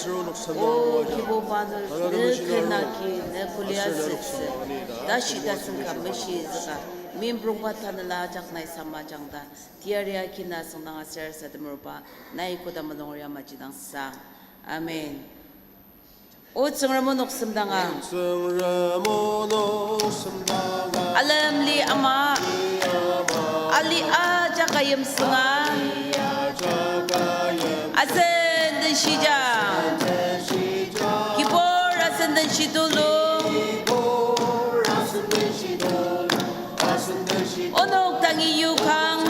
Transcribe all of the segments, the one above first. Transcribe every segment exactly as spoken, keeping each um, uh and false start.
O Kibuba, ne kena ki ne kulia sütsü, tashi tasen ka meshizüka, mimprungba tanela ajak nai samajangda, tiaria kina sengdang aser satemuruba, nai koda mulung ria majidang sang. Amen. O Tsüngrem, onok semdanga. Tsüngrem, onok semdanga. Alemli ama. Alemli ama. Ali ajak ayimsünga. Ali ajak ayimsünga. Asen den shija. Asen den shija. Kibur asen den shitulu. Kibur asen den shitulu. Onok tangi yukang,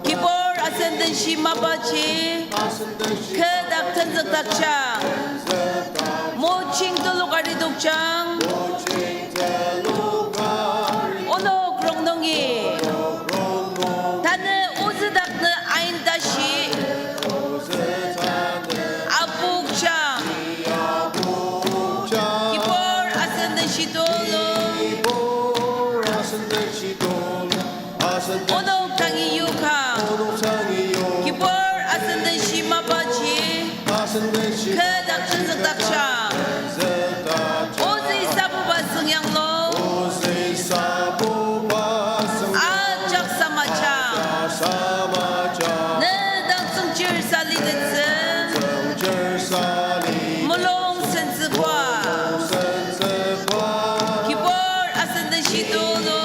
kibur asen den shi mapaji, kü dak tenzükdakjang, moching telok aridokjang, onok rongnungi, tanü ozüdak nü ain tashi, apokjang. Kibur asen den shitulu. Onok tangi yukang. Kibur asen den shi mapaji. Kü dak tenzükdakjang. Ozü sabuba süngyanglu. Ajak samajang. Ne dang tsüngchir salitettsü. Mulung sentsüba. Kibur asen den shitulu.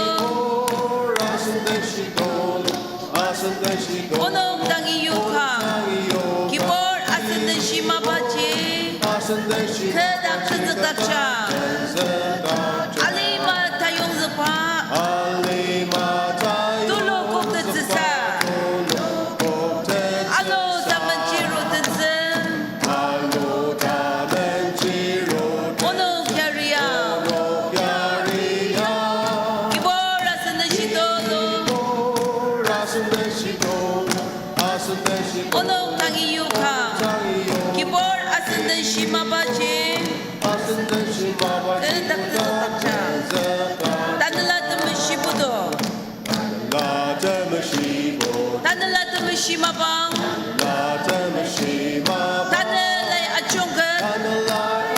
Onok tangi yukang. Kibur asen den shi mapaji. Kü dak tenzükdakjang. Alima tayongzükba. Tulu koktettsüsa. Alo tamenji rotettsü. Onok yaria. Kibur asen den shitulu. Onok tangi yukang. Kibur asen den shi mapaji. Kü dak tenzükdakjang. Tanela Temeshi putu. Tanela Temeshi mapang. Tanelai ajungket.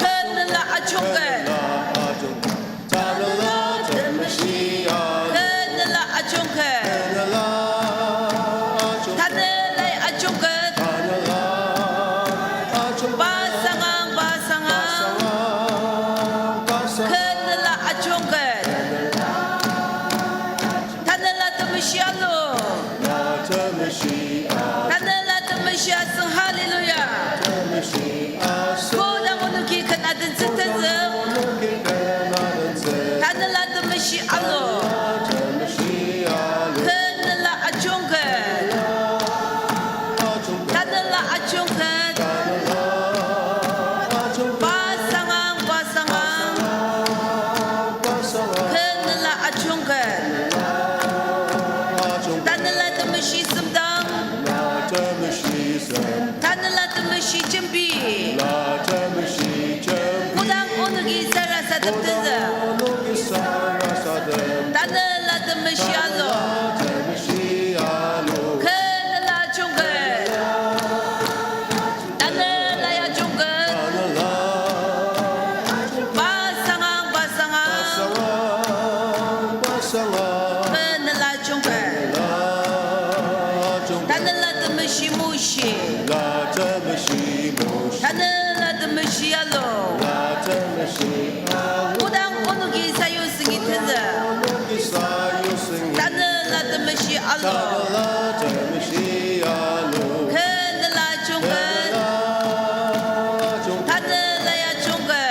Kü nela ajungket. Kü nela ajungket. Tanelai ajungket. Pa sangang, pa sangang. Kü nela ajungket. Tanela Temeshi alu. Tanela Temeshi asüng, hallelujah. Kodang onoki ken adentsü tenzük. Tanela Temeshi alu. Kü nela ajungket. Tanela ajungket. Pa sangang, pa sangang. Kü nela ajungket. Tanela Temeshi semdang. Tanela Temeshi jembi. Kodang onoki sarasadem tenzük. Tanela Temeshi alu. Kü nela ajungket. Tanela ya ajungket. Pa sangang, pa sangang. Kü nela ajungket. Tanela Temeshi Moshi. Tanela Temeshi alu. Kodang onoki sayu sengi tenzük. Tanela Temeshi alu. Kü nela ajungket. Tanela ya ajungket.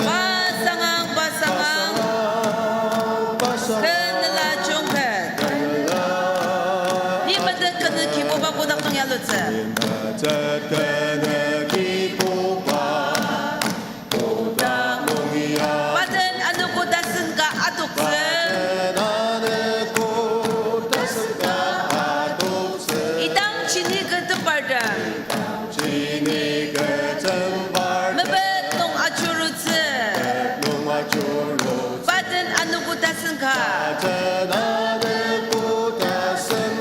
Pa sangang, pa sangang. Kü nela ajungket. Ni metet kenü Kibuba kotak nung yalutsü. Paden anogo tasen ka adoktsü. Idang chini kü tembartem. Mepet nung ajurutsü. Paden anogo tasen ka.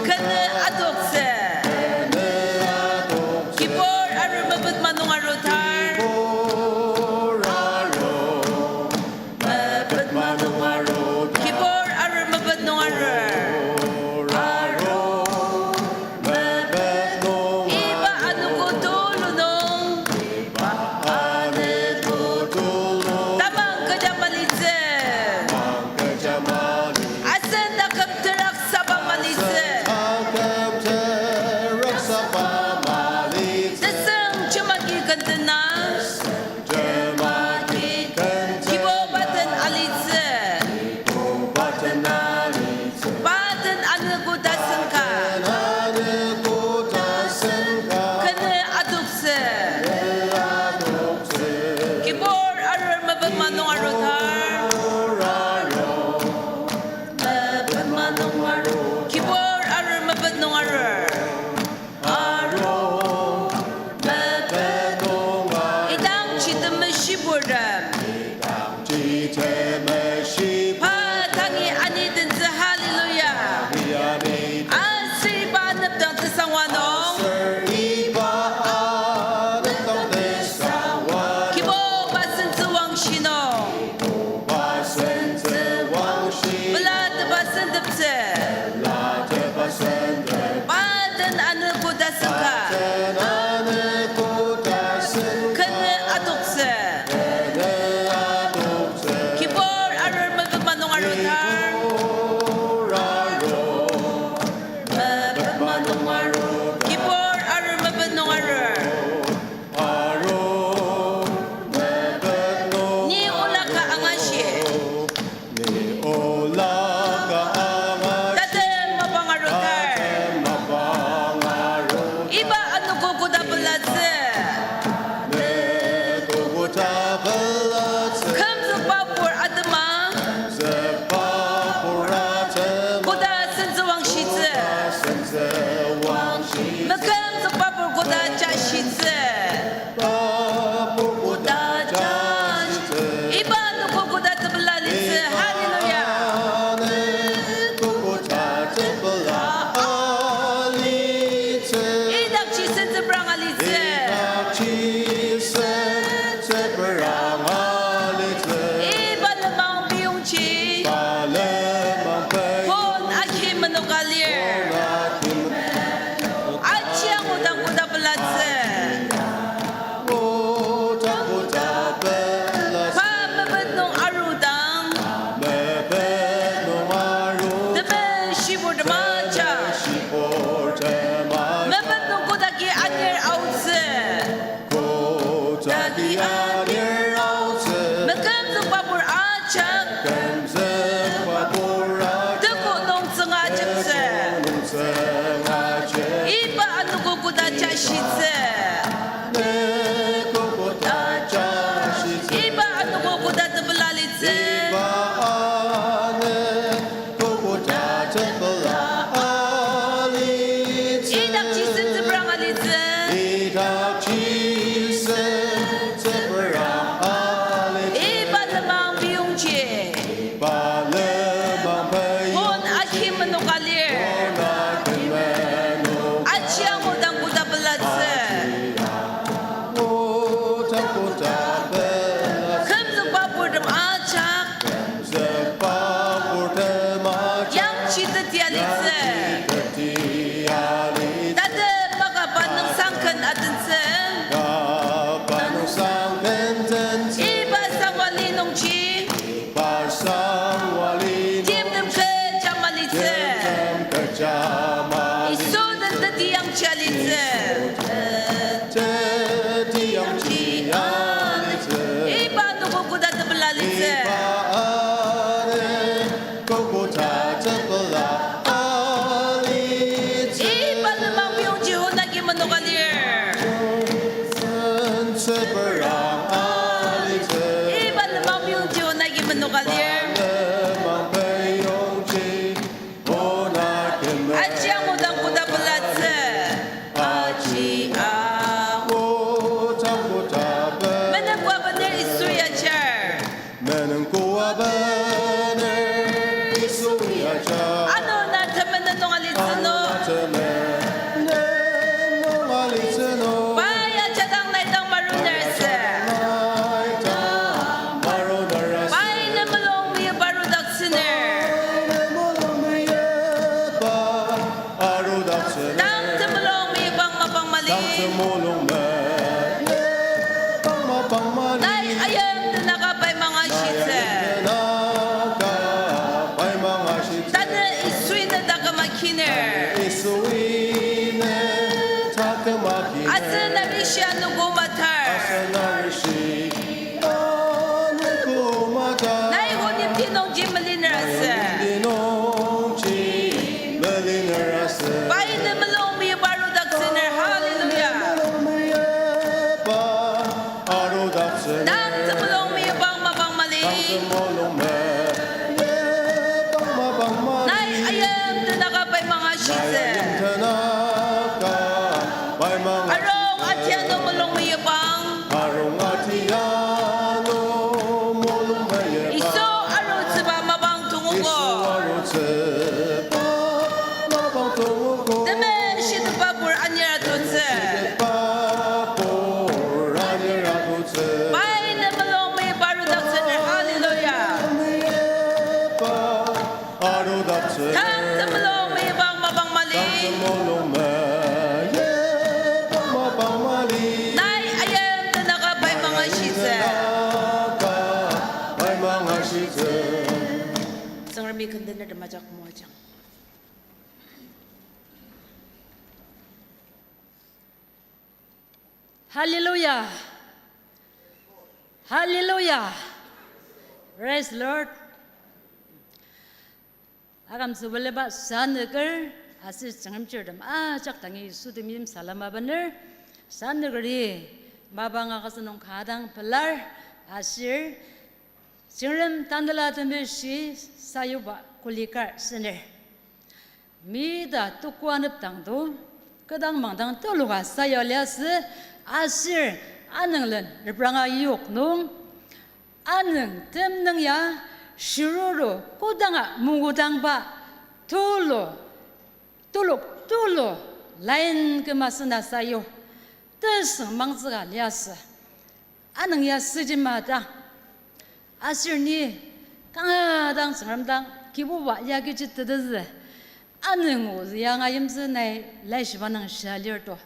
Kenü adoktsü. Kibur Iba anogo koda tepela litsü. Idakji sen tsüprang alitsü. Iba lenmang peyongji. Bon aki menoka lir. Aji angudang koda pelatsü. Kümzükba purtem ajak. Yangji teti alitsü. Tatem maka pa nüngsang ken atentsü. Iba sangwa li nungji. Timtem kecha malitsü. Yisu den teti yangji alitsü. Iba anogo koda tepela litsü. Iba lenmang peyongji honaki menoka lir. Iba lenmang peyongji honaki menoka lir. Aji angudang koda pelatsü. Aji a. Menüngkoa bener Yisu ya ajar. Ano na temenen nung alitsü no. Pai ajadang nai dang maruner asü. Pai ne mulung meyipba arudaktsüner. Tang temulung meyipang mapang mali. Nai ayim tenaka pai mangashitsü. Tanü Yisui ne taküm akiner. Asen arishi anogo matar. Nai honimti nungji meliner asü. Pai ne mulung meyipba arudaktsüner, hallelujah. Tang temulung meyipang mapang mali. Nai ayim tenaka pai mangashitsü. Arung atianu mulung meyipang. Yisu arutsüba mapang tongogo. Temeshitepba pur anir atutsü. Pai ne mulung meyipba arudaktsüner, hallelujah. Tang temulung meyipang mapang mali. Nai ayim tenaka pai mangashitsü. Tsüngremi kendener temajak moajang. Hallelujah. Hallelujah. Praise Lord. Agam sübeleba sanüker, aser Tsüngrem chirtem ajak dangi Yisu temeim salama bener, sanükeri mapang agütsü nung kanga dang pelar, aser Tsüngrem Tanela Temeshi sayuba kuli kar sener. Mita tuku anepdang to, kü dang mangdang tuluka sayu liasü, aser anünglen repranga yok nung, anüng temnüng ya, shiruru kodanga mungudangba, tulu, tulok tulu, line küma sena sayu, tesüng mangtsüka liasü. Anüng ya süji mata. Aser ni kanga dang Tsüngrem dang Kibuba ya kechi tetezü. Anüng o ya nga yimtsü nai laishiba nung shia lir to.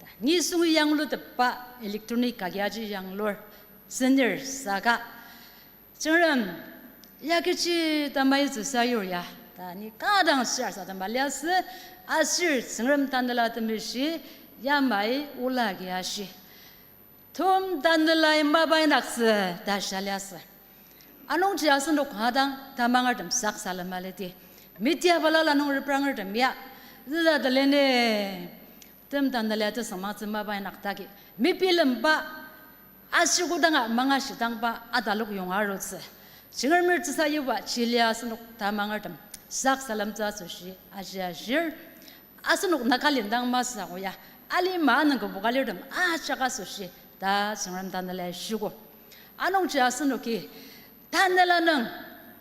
Ta, nisung yanglutepba electronic kagi aji yanglur. Senir saka Tsüngrem, ya kechi tamaitsü sayur ya, ta ni kanga dang shia sa tama liasü, aser Tsüngrem Tanela Temeshi, yamai ola agi ashi. Tom Tanelai mapa indaktsü ta shia liasü. Anungji asenok kanga dang tamangertem sak salem aliti. Media balala nung reprangertem ya, züda telene. Tem tanela tesüngmangtsü mapa inyakdagi, mebilemba, aser kodanga mangashidangba atalok yonga arutsü. Tsüngremer tesayuba chilia asenok tamangertem sak salemtsü asoshi ashi ashir. Asenok Nagaland dang masü ako ya, alima nüngkübo kalirtem ajak asoshi ta Tsüngrem tanela shiogo. Anungji asenoki tanela nung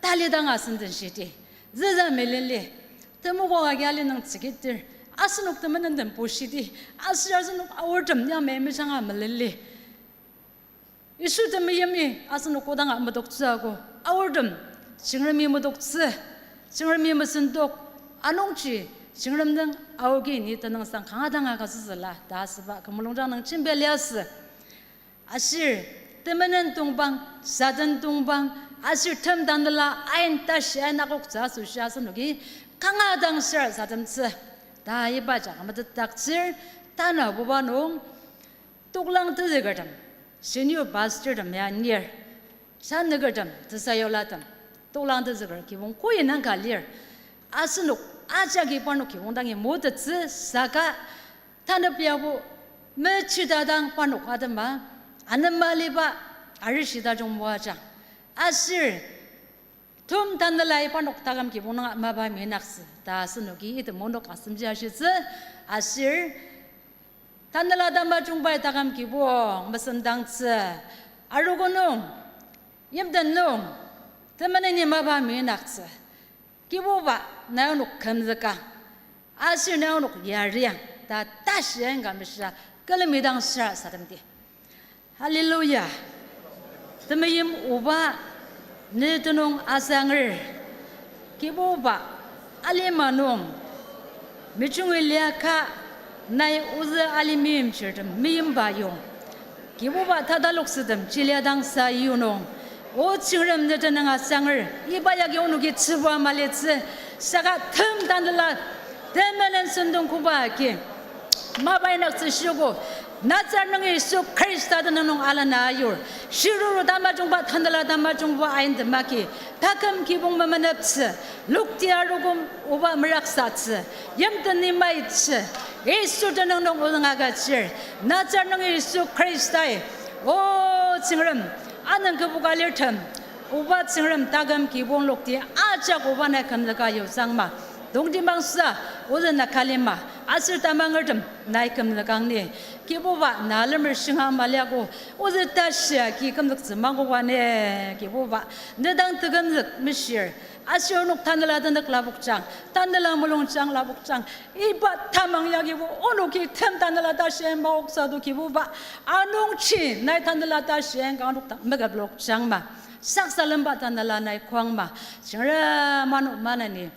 talidang asen den shidi, züza melili, temoka agi ali nung tsükitir, asenok temenenden bushidi, aser asenok aortem ya mei mejanga melili. Yisu temeimi asenok kodanga metoktsü ako, aortem Tsüngremi metoktsü, Tsüngremi mesendok, anungji Tsüngrem nung aoki ni tenüngsang kanga dang agütsütsüla ta asüba kü mulungjang nung jembi liasü. Aser, temenen tongpang, saden tongpang, aser tem tanela ain tashi ain akoktsü asoshi asenoki kanga dang sarasademtsü ta iba ajak metetdaktsür. Tanabuba nung toklang tezükertem, senior pastortem ya anir, sanükertem, tesayulatem, toklang tezüker kibong koinang ka lir. Asenok ajaki parnok kibong dangi motettsü saka, tanep yabo mechidadang parnok atema anema aliba arishi tajung moajang. Aser tem tanelai parnok taküm kibong nunga mapa minaktsü ta asenoki item onok asemji ashitsü. Aser tanela tamajungbai taküm kibong mesendangtsü, arogo nung, yimten nung, temeneni mapa minaktsü. Kibuba, nai onok kümzükang, aser nai onok yariang ta tashi ain ka meshia külemi dang sarasademdi. Hallelujah. Temeim oba, ne tenüng asanger. Kibuba, alima nung mejungi liaka, nai ozü alima meimchirtem meimba yong, Kibuba, tataloktsütem chilia dang sayunung, O Tsüngrem, ne tenüng asanger, iba yagi onoki tsübua malitsü, saka tem tanela temenen sentong koba agi mapa inyaktsü shiogo. Nazareth nung Yisu Khrista tenüng nung alena ayur, shiruru tamajungba, tanela tamajungba ain temaki taküm kibong memeneptsü, lokti arogo oba meraksatsü, yimten ni maitsü, Yisu tenüng nung ozüng agütsür. Nazareth nung Yisu Khristai, O Tsüngrem, anüng kübok alirtem, oba Tsüngrem, taküm kibong lokti ajak oba nai kümzüka yusangma. Tongtibangsa, ozü na kalima, aser tamangertem nai kümzükang ni. Kibuba, na lemer shinga maliago, ozü tashi agi kümzüktsü mangoba ni. Kibuba, ne dang tekümzük meshir, aser onok tanela tenük lapokjang, tanela mulungjang lapokjang, iba tamang yagibo onoki tem tanela tashi maoksa do Kibuba, anungji nai tanela tashi ka onok dang meküplokjangma. Saksalemba tanela nai koangma. Tsüngrem, ano maneni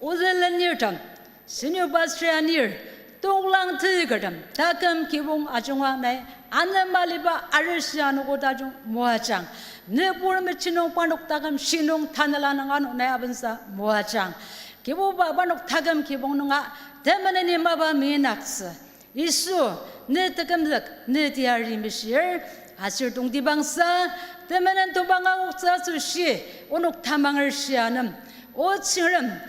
ozü lenirtem, senior pastor anir, toklang tezükertem taküm kibong ajunga nai anema aliba arishi anogo tajung moajang. Nübur mechi nung parnok taküm shinung tanela nung ano nai abensa moajang. Kibuba, parnok taküm kibong nunga temeneni mapa minaktsü. Yisu, ne tekümzük, ne teyari meshir, aser tongtibangsa, temenen tobang aoktsü asoshi onok tamanger shia nem, O Tsüngrem,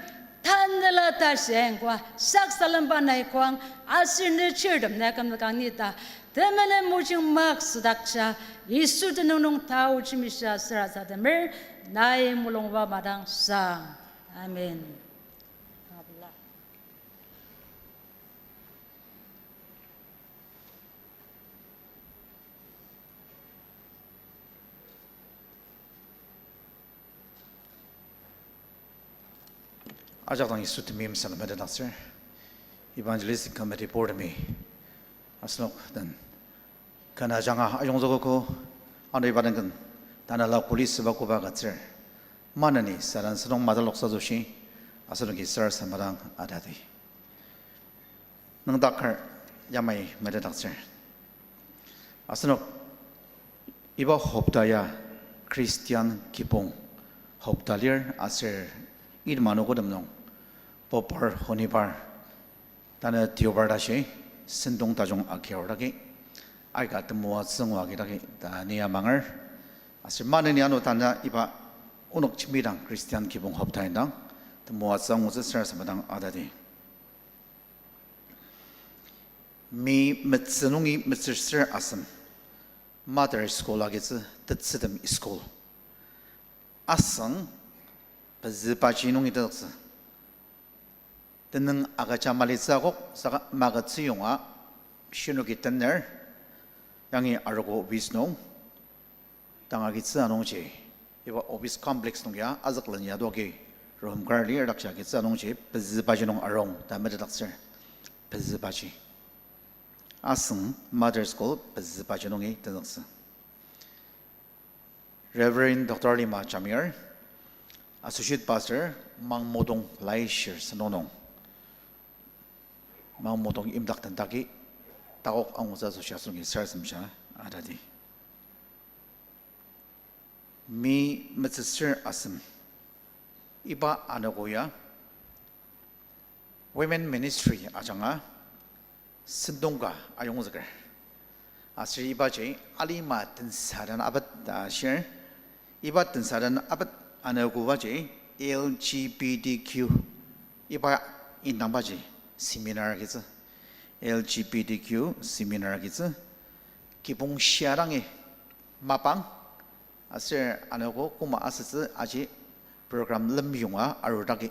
tanela tashi ingkoa, saksalemba nai koang, aser ne chirtem nai kümzükang ni ta temenen mojing mak südakja, Yisu tenüng nung taochi meshia sarasademer, nai mulungba madang sang. Amen. Ajak dang Yisu temeim salem metetdaktsür. Evangelistic Committee Board-mi asenok den ken ajanga ayongzükogo, ano iba den ken tanela kuli süba koba agütsür. Maneni sadan sentong mataloksa asoshi, asenoki sarasadem dang atadi. Nüngdaker yamai metetdaktsür. Asenok iba hopta ya Christian kibong hopta lir aser item anogotem nung Pobar, Honibar, tanü Deobar tashi sentong tajung agiar dagi, aika temoatsü ngua agi dagi ta ni amanger. Aser maneni ano tanü iba onok jembidang Christian kibong hopta indang temoatsü angutsü sarasadem dang atadi. Mi metsü nungi metsüsür asem, Mother School agitsü, tetsütem school. Asüng pezübaji nungi tenzüktsü. Tenüng agüja malitsü akok, saka magütsü yonga shinoki tener, yangi arogo office nung tang agitsü anungji, iba office complex nung ya azüklen ya doki room kar lir dakji agitsü anungji pezübaji nung arung ta metetdaktsür. Pezübaji. Asüng Mother School pezübaji nungi tenzüktsü. Reverend Doctor Lima Jamir, Associate Pastor, Mangmudong Laishir Sentong nung. Mangmudong imdak tendaki takok angutsü asoshi asenoki sarasademsa atadi. Mi metsüsür asem. Iba anogo ya Women Ministry ajanga sentong ka ayongzüker. Aser ibaji alima tensa den apet ta ashir. Iba tensa den apet anogobaji L G B T Q, iba indangbaji seminar agitsü. L G B T Q seminar agitsü. Kibong shia dangi mapang, aser anogo koma asütsü aji program lemyonga arudaki.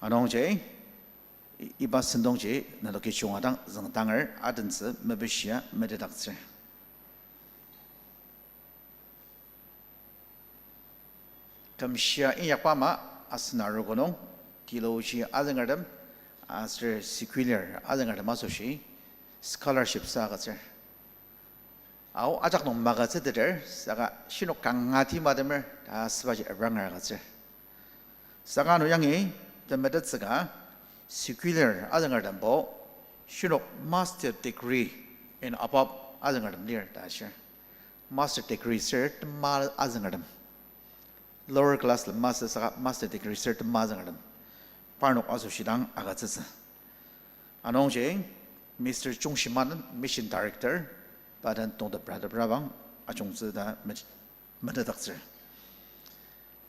Anungji, i-, iba sentongji nenoki junga dang züngdanger adentsü mepishia metetdaktsür. Kümshia inyakba ama asen arogo nung theology azüngertem aser secular azüngertem asoshi scholarship sa agütsür. Ao ajak nung magütsüteter, saka shinok kanga tima temer ta asübaji abranger agütsür. Saka ano yangi temetettsüka secular azüngertembo shinok master degree and above azüngertem lir ta ashir. Master degree ser tema azüngertem. Lower class lema sü saka master degree ser tema azüngertem. Parnok asoshi dang agütsütsü. Anungji Mister Chungshiman, Mission Director, pa den tongtepra teprabang ajungtsü ta me-, metetdaktsür.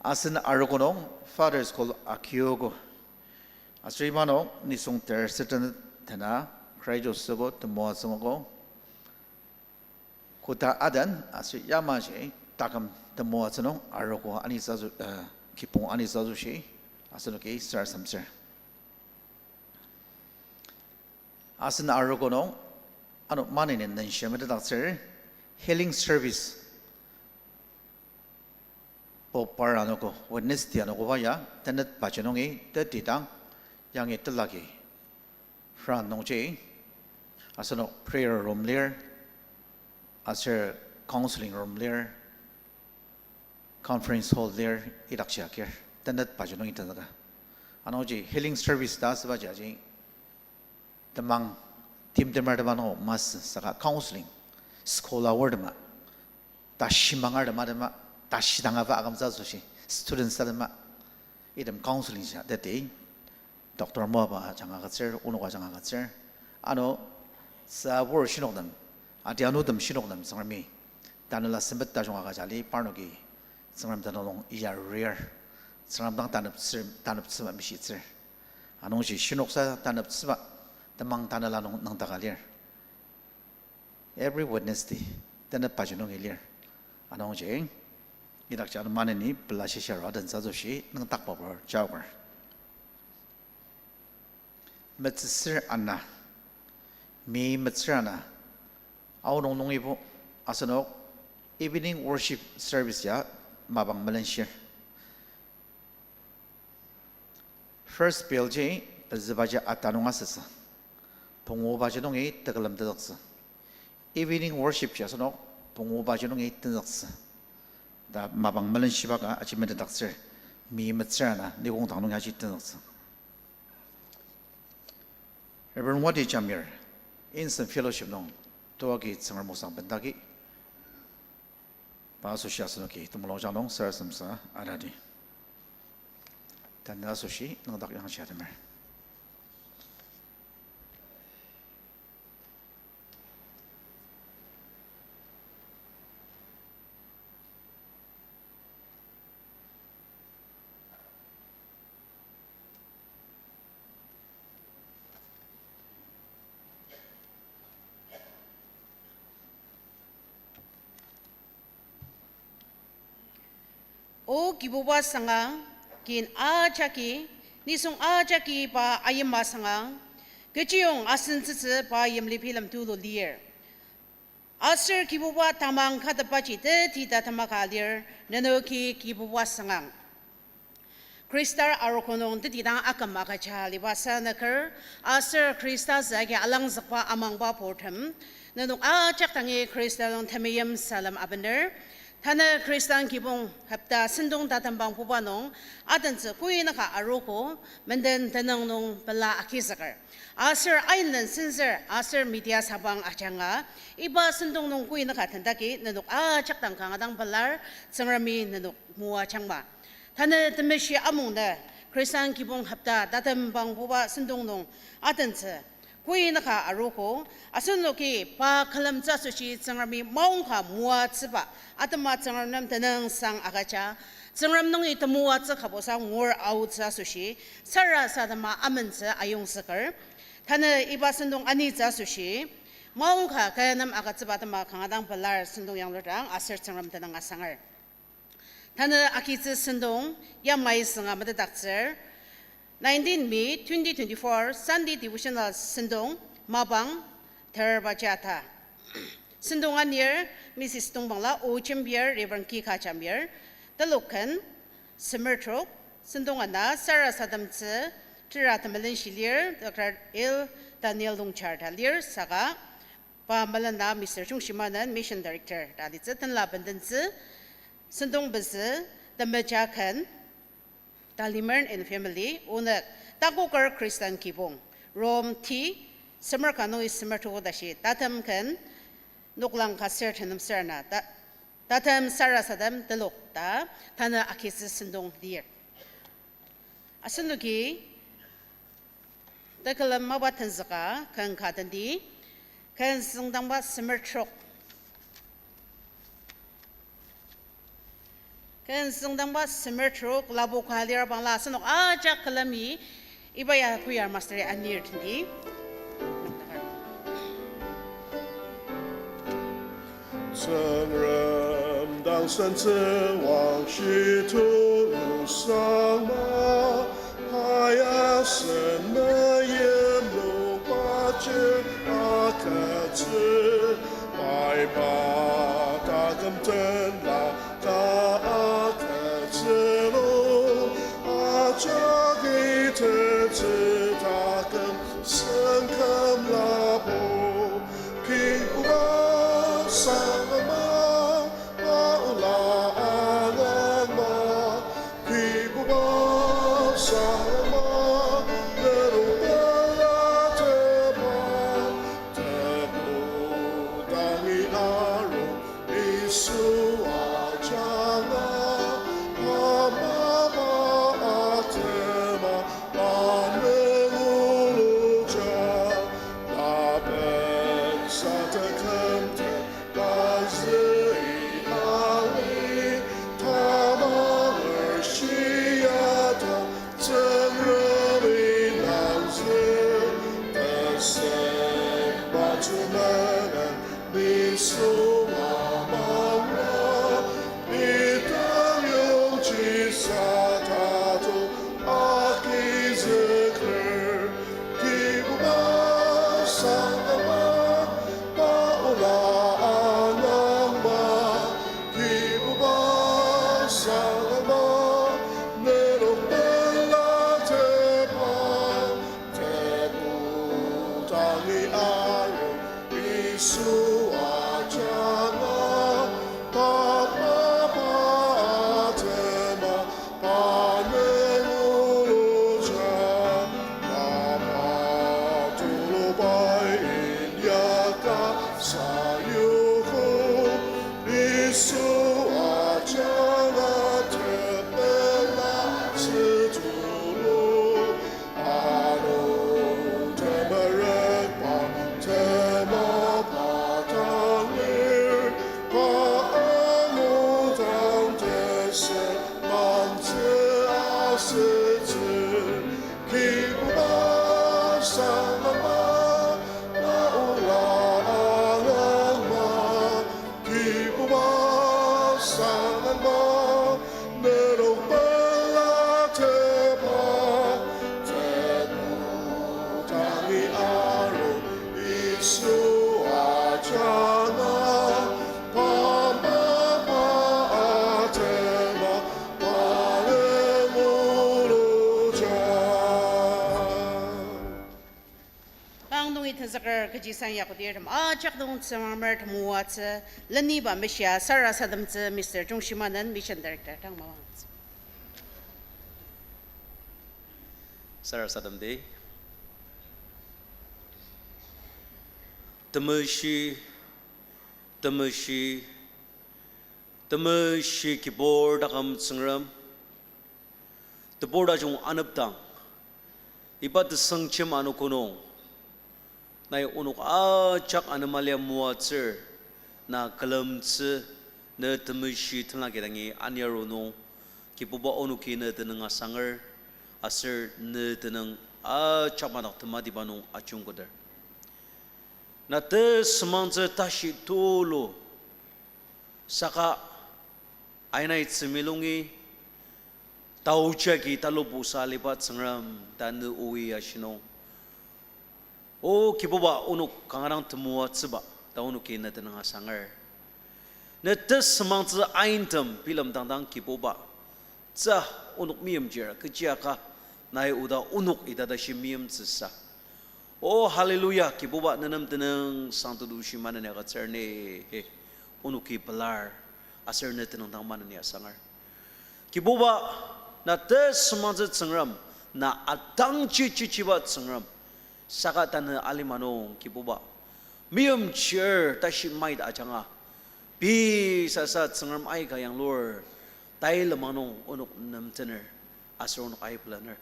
Asen arogo nung Father's Call akiogo. Aser iba nung nisung ter seten tena, Christ Joseph-o temoatsü nguogo. Koda aden aser yamaji taküm temoatsü nung arogo anitsü aso, eh, kibong anitsü asoshi asenoki sarasademtsür. Asen arogo nung ano maneni nenshia metetdaktsür, healing service. Bopar anogo, Wednesday anogoba ya, tenet baji nungi teti dang, yangi telagi front nungji, asenok prayer room lir, aser counseling room lir, conference hall lir, idakji akir, tenet baji nungi tenzüka. Anungji healing service ta asübaji aji temang timtemer tema nung masü saka counseling, school hour tema, tashi mangar tema tema, tashi dang aba akümtsü asoshi, students ta tema, item counseling ja teti, doctor moaba ajanga agütsür, onok ajanga agütsür, ano, sabur shinoktem, ati anutem shinoktem Tsüngremi tanela sempet tajung agüja li parnoki Tsüngrem tenüng nung iya arurir, Tsüngrem dang taneptsü, taneptsüba mishitsür. Anungji shinoksa taneptsüba temang tanela nung nüngdaka lir. Every Wednesday, tenet baji nungi lir. Anungji, idakji ano maneni pela shisha aru adentsü asoshi nüngdakba pur jaoker. Metsüsür ana, mi metsür ana, aonung nungibo asenok evening worship service ya mapang melenshir. First bell ji pezübaji ata nung asütsü. Pungubaji nungi tekülem tenzüktsü. Evening worship ji asenok pungubaji nungi tenzüktsü. Ta mapang melenshiba ka aji metetdaktsür. Mi metsür ana nikong dang nungi aji tenzüktsü. Reverend Wati Jamir, Insen Fellowship nung, tuaki Tsüngrem osang bendagi, pa asoshi asenoki temulung jang nung sarasademsa atadi. Tanü asoshi nüngdak yangji atemer. O Kibuba sangang, kin ajaki, nisung ajaki pa ayima sangang, kechiyong asentsütsü pa yimli bilem tulu lir. Aser Kibuba tamang katepaji teti tatema ka lir, nenoki Kibuba sangang. Khristar arogo nung tetidang aküm agüja aliba sanaker, aser Khrista zü agi alangzükba amangba purtem, nenok ajak dangi Khrista nung temeim salem abener. Tanü Khristan kibong hopta sentong tatembang puba nung, adentsü koinaka arogo, menden tenüng nung pela agizüker. Aser ainen sensor, aser media sabang ajanga, iba sentong nung koinaka tendaki nenok ajak dang kanga dang pelar, Tsüngremi nenok moajangma. Tanü temeshi amungnü, Khristan kibong hopta tatembang puba sentong nung adentsü koinaka arogo, asenoki pa külemtsü asoshi Tsüngremi maongka moatsüba, atema Tsüngrem nem tenüngsang agüja, Tsüngrem nungi temoatsü kabosa ngur aotsü asoshi, sarasadema amentsü ayongzüker. Tanü iba sentong anitsü asoshi, maongka kaya nem agütsüba atema kanga dang pelar sentong yanglur dang aser Tsüngrem tenüng asanger. Tanü agitsü sentong yamai sünga metetdaktsür, nineteen May twenty twenty-four Sunday devotional sentong mapang ter baji ata. Sentong anir Missus Tongpangla, O Jembir, Reverend Kika Jembir. Telok ken, semer trok, sentong ana sarasademtsü tera temelenshi lir, Doctor L Daniel Longchar ta lir, saka pa melena Mister Chungshimanen, Mission Director ta alitsü. Tenla bendentsü, sentong pezü, temeja ken, Talimer and family, onük, takoker Khristan kibong, Rom ti, semer ka nungi semer trok tashi, tatem ken, noklang ka ser tenem ser ana, ta-, tatem sarasadem telok ta, tanü agitsü sentong lir. Asenoki, tekülem mapa tenzüka, ken ka tendi, ken süngdangba semer trok. Ken süngdangba semer trok, lapoka lir bangla asenok ajak külemi, iba ya choir master-i anir tendi. Tsüngrem dang sentsüwang shitulu sangma, aya sen meyimnung pachir agütsü, pai pa taküm tenla ta agütsülu, ajak itetsü taküm sen kümlabu, Kibuba sangma, pa ola angangma, Kibuba sangma, nenok pela tepa, tebu dangi aru, Yisu ajanga, pa mapa atema, pa nünguluja, pa peksa tekümte, pa züi ali, tamanger shiata, Tsüngremi nangzü, tesem pa tsü menen, nisung amangra, idang yongji sa tato agizüker, Kibuba sangma, pa ola angangma, Kibuba sangma, nenok pela tepa, tebu dangi aru, Yisu ajanga. Pang nungi tenzüker kechi sang yakutirtem ajak nung Tsüngremer temoatsü leniba meshia sarasademtsü Mister Jungshimanen, Mission Director, tang mawangtsü. Sarasademdi. Temeshi, temeshi, temeshi kibur taküm Tsüngrem, tebur tajung anepdang, iba tesüngjem anogo nung, nai onok ajak anema lia moatsür, na külemtsü, ne temeshi tenla kidangi aniaru nung, Kibuba onoki ne tenüng asanger, aser ne tenüng ajak madak tematiba nung ajungkoder. Na tesümangtsü tashi tulu, saka ainatsü milungi, taoji agi talubusa aliba Tsüngrem ta ne oi ashi nung, O Kibuba, onok kanga dang temoatsüba ta onoki ne tenüng asanger. Ne tesümangtsü aintem bilemdang dang Kibuba, tsü onok meimchir kechi aka nai oda onok ita tashi meimtsüsa. O hallelujah, Kibuba, ne nem tenüng sangtetushi maneni agütsür ni, he, onoki pelar, aser ne tenüng dang maneni asanger. Kibuba, na tesümangtsü Tsüngrem, na atangji chichiba Tsüngrem, saka tanü alima nung, Kibuba, meimchir tashi mait ajanga, pei sasa Tsüngrem aika yanglur, tai lenmang nung onok nemtener, aser onok aipelaner.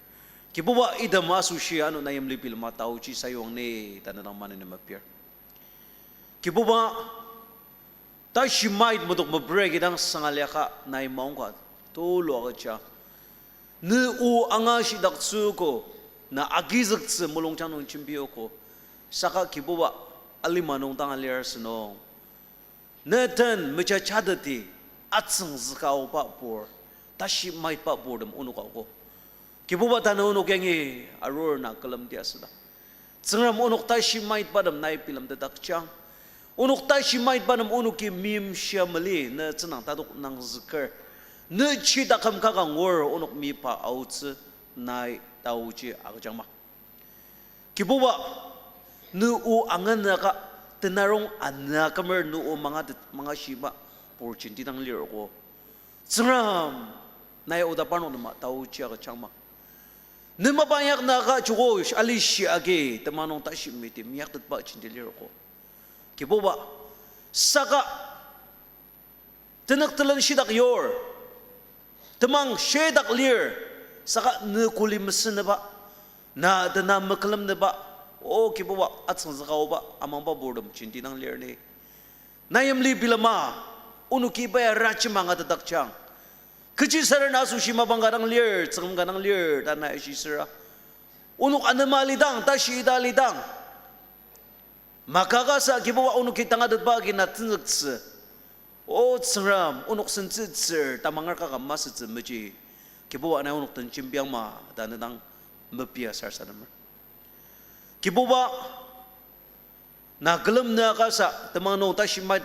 Kibuba, item asoshi ano na yimli bilema taoji sayuang ni ta ne dang maneni mepir. Kibuba, tashi mait medok mepragi dang sangaliaka nai maongka tulu agüja. Ne o angashidaktsüogo, na agizüktsü mulungjang nung jembiogo. Saka Kibuba, alima nung dang alir asünung, ne den mejajateti atsüngzüka aoba pur, tashi maitba purtem onok aogo. Kibuba, tanü onok yangi arur na külemdi asüdang, Tsüngrem, onok tashi maitbatem nai bilemtetdakjang. Onok tashi maitbatem onoki meimshia mali, ne tsüngdang tatok nangzüker. Ne ji taküm kaka ngur onok meyipa aotsü nai taoji agüjangma. Kibuba, ne o anganüaka, tenarong anüa kümer ne o mangatet mangashiba pur jenti dang lirgo. Tsüngrem, nai oda parnok nema taoji agüjangma. Ne mapa inyaknüaka joko alishi agi temang nung tashi miti meyaktetba jenti lirgo. Kibuba, saka tenük telen shidak yur, temang shidak lir, saka ne kuli mesüneba, na tena mekülemneba, O Kibuba, atsüngzüka aoba amangba purtem jenti dang lir ni. Na yimli bilema, onoki iba ya rajema angatetdakjang. Kechi saren asoshi mapang ka dang lir, tsüngküm ka dang lir ta na ishisüra, onok anema alidang, tashi ita alidang, maka kasa Kibuba onoki tangatetba agi na tenzüktsü. O Tsüngrem, onok sentsütsür tamanger kaka masütsü meji, Kibuba, nai onok den jembiangma ta ne dang mepia sarasademer. Kibuba, na külemnüaka sa temang nung tashi mait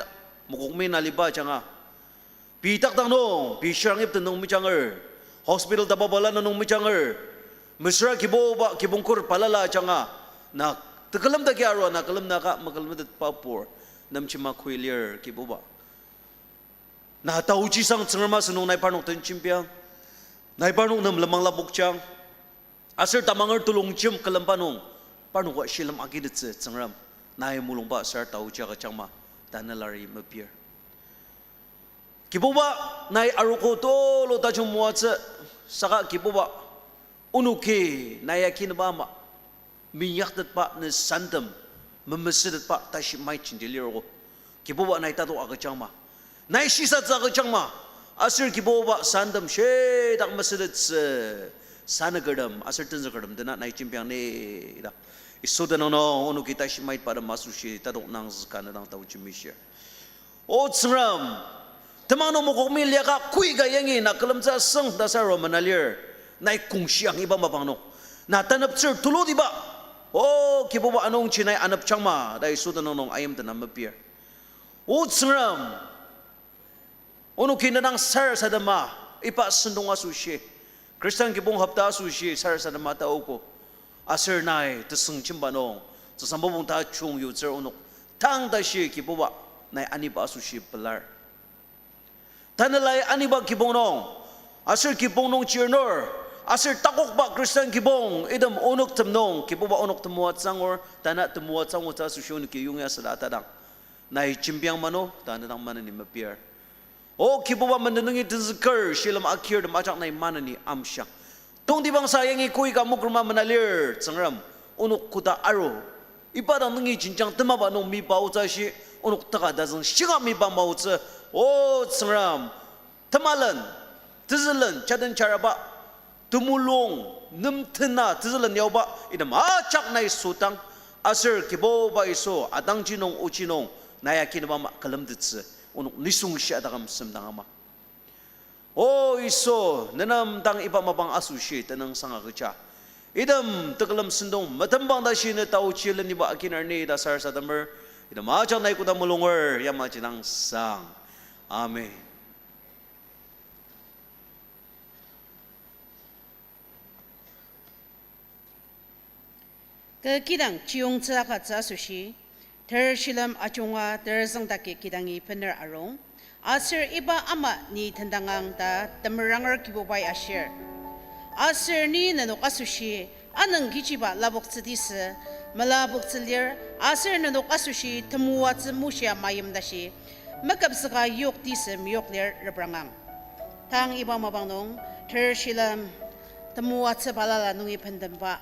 mokokmi na liba ajanga, pei takdang nung, pei shirang yipten nung mejanger, hospital taba balala nung mejanger, mesüra Kibuba kibong kür balala ajanga, na tekülemdaki arua na külemnüaka mekülemtetba pur, nemchima khui lir Kibuba. Na taoji sang Tsüngrem asünung nai parnok den jembiang, nai parnok nem lenmang lapokjang. Aser tamanger telongjem külemba nung, parnoka shilem agitettsü Tsüngrem, nai mulungba aser taoji agüjangma ta ne lari mepir. Kibuba, nai arogo tulu tajung moatsü, saka Kibuba, onoki nai akinba ama, meyaktetba ne santem, memesütetba tashi mait jenti lirgo. Kibuba, nai tatok agüjangma, nai shisatsü agüjangma, aser Kibuba santem shitak mesütettsü, sanükertem aser tenzükertem dena nai jembiang ni ta, Yisu tenüng nung onoki tashi maitbatem asoshi tatok nangzüka ne dang taoji mishir. O Tsüngrem, temang nung mokokmi liaka koika yangi na külemtsü asüng ta saro mena lir, nai kongshiang iba mapang nung, na taneptsür tulutiba, O Kibuba, anungji nai anepjangma ta Yisu tenüng nung ayimdena mepir. O Tsüngrem, onoki ne dang sarasadema, iba sentong asoshi, Khristan kibong hopta asoshi sarasadema taogo. Aser nai tesüngjemba nung, tsüsang mopung tajung yutsür onok tang tashi Kibuba nai aniba asoshi pelar. Tanelai aniba kibong nung, aser kibong nung chirnur, aser takokba Khristan kibong, item onoktem nung, Kibuba onok temoatsü angur, tanü temoatsü angutsü asoshi onoki yongya süla tadang. Nai jembiang mano, ta ne dang maneni mepir. O Kibuba, menden nungi tenzüker, shilem akirtem ajak nai maneni amshiang. Tongtibangsa yangi koi ka mokrema mena lir, Tsüngrem, onok koda aru. Iba dang nungi jenjang temaba nung miba otsü shi, onok taka tazüng shinga miba maotsü. O Tsüngrem, temalen, tezülen, jaden jaraba, temulung, nemtena tezülen yaoba, item ajak nai sotang, aser Kibuba Yisu, atangji nung, oji nung, nai akinüba ama külemtettsü, onok nisung shia taküm semdang ama. O Yisu, nenem dang iba mapang asoshi tenüngsang agüja. Item tekülem sentong metembang tashi ne taochi leniba akiner ni ta sarasademer. Item ajak nai koda mulunger yamaji dang sang. Amen. Kü kidang chiyongtsü akatsü asoshi, ter shilem ajunga ter züngdaki kidangi bener arung, aser iba ama ni tendangang ta temeranger Kibubai ashir. Aser ni nenok asoshi anüng kechiba lapoktsü tisü melapoktsü lir, aser nenok asoshi temoatsü mushia mayim tashi meküpzüka yok tisü meyok lir reprangang. Tang iba mapang nung, ter shilem temoatsü balala nungi bendemba,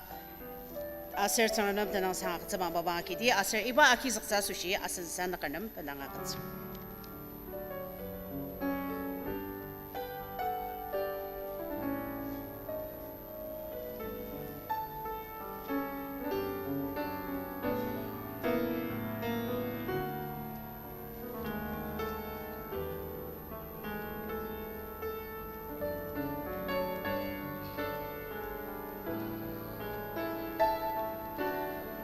aser Tsüngrem nem tenüngsang agütsüba mapang agidi, aser iba agizüktsü asoshi asen sanaker nem bendang agütsür.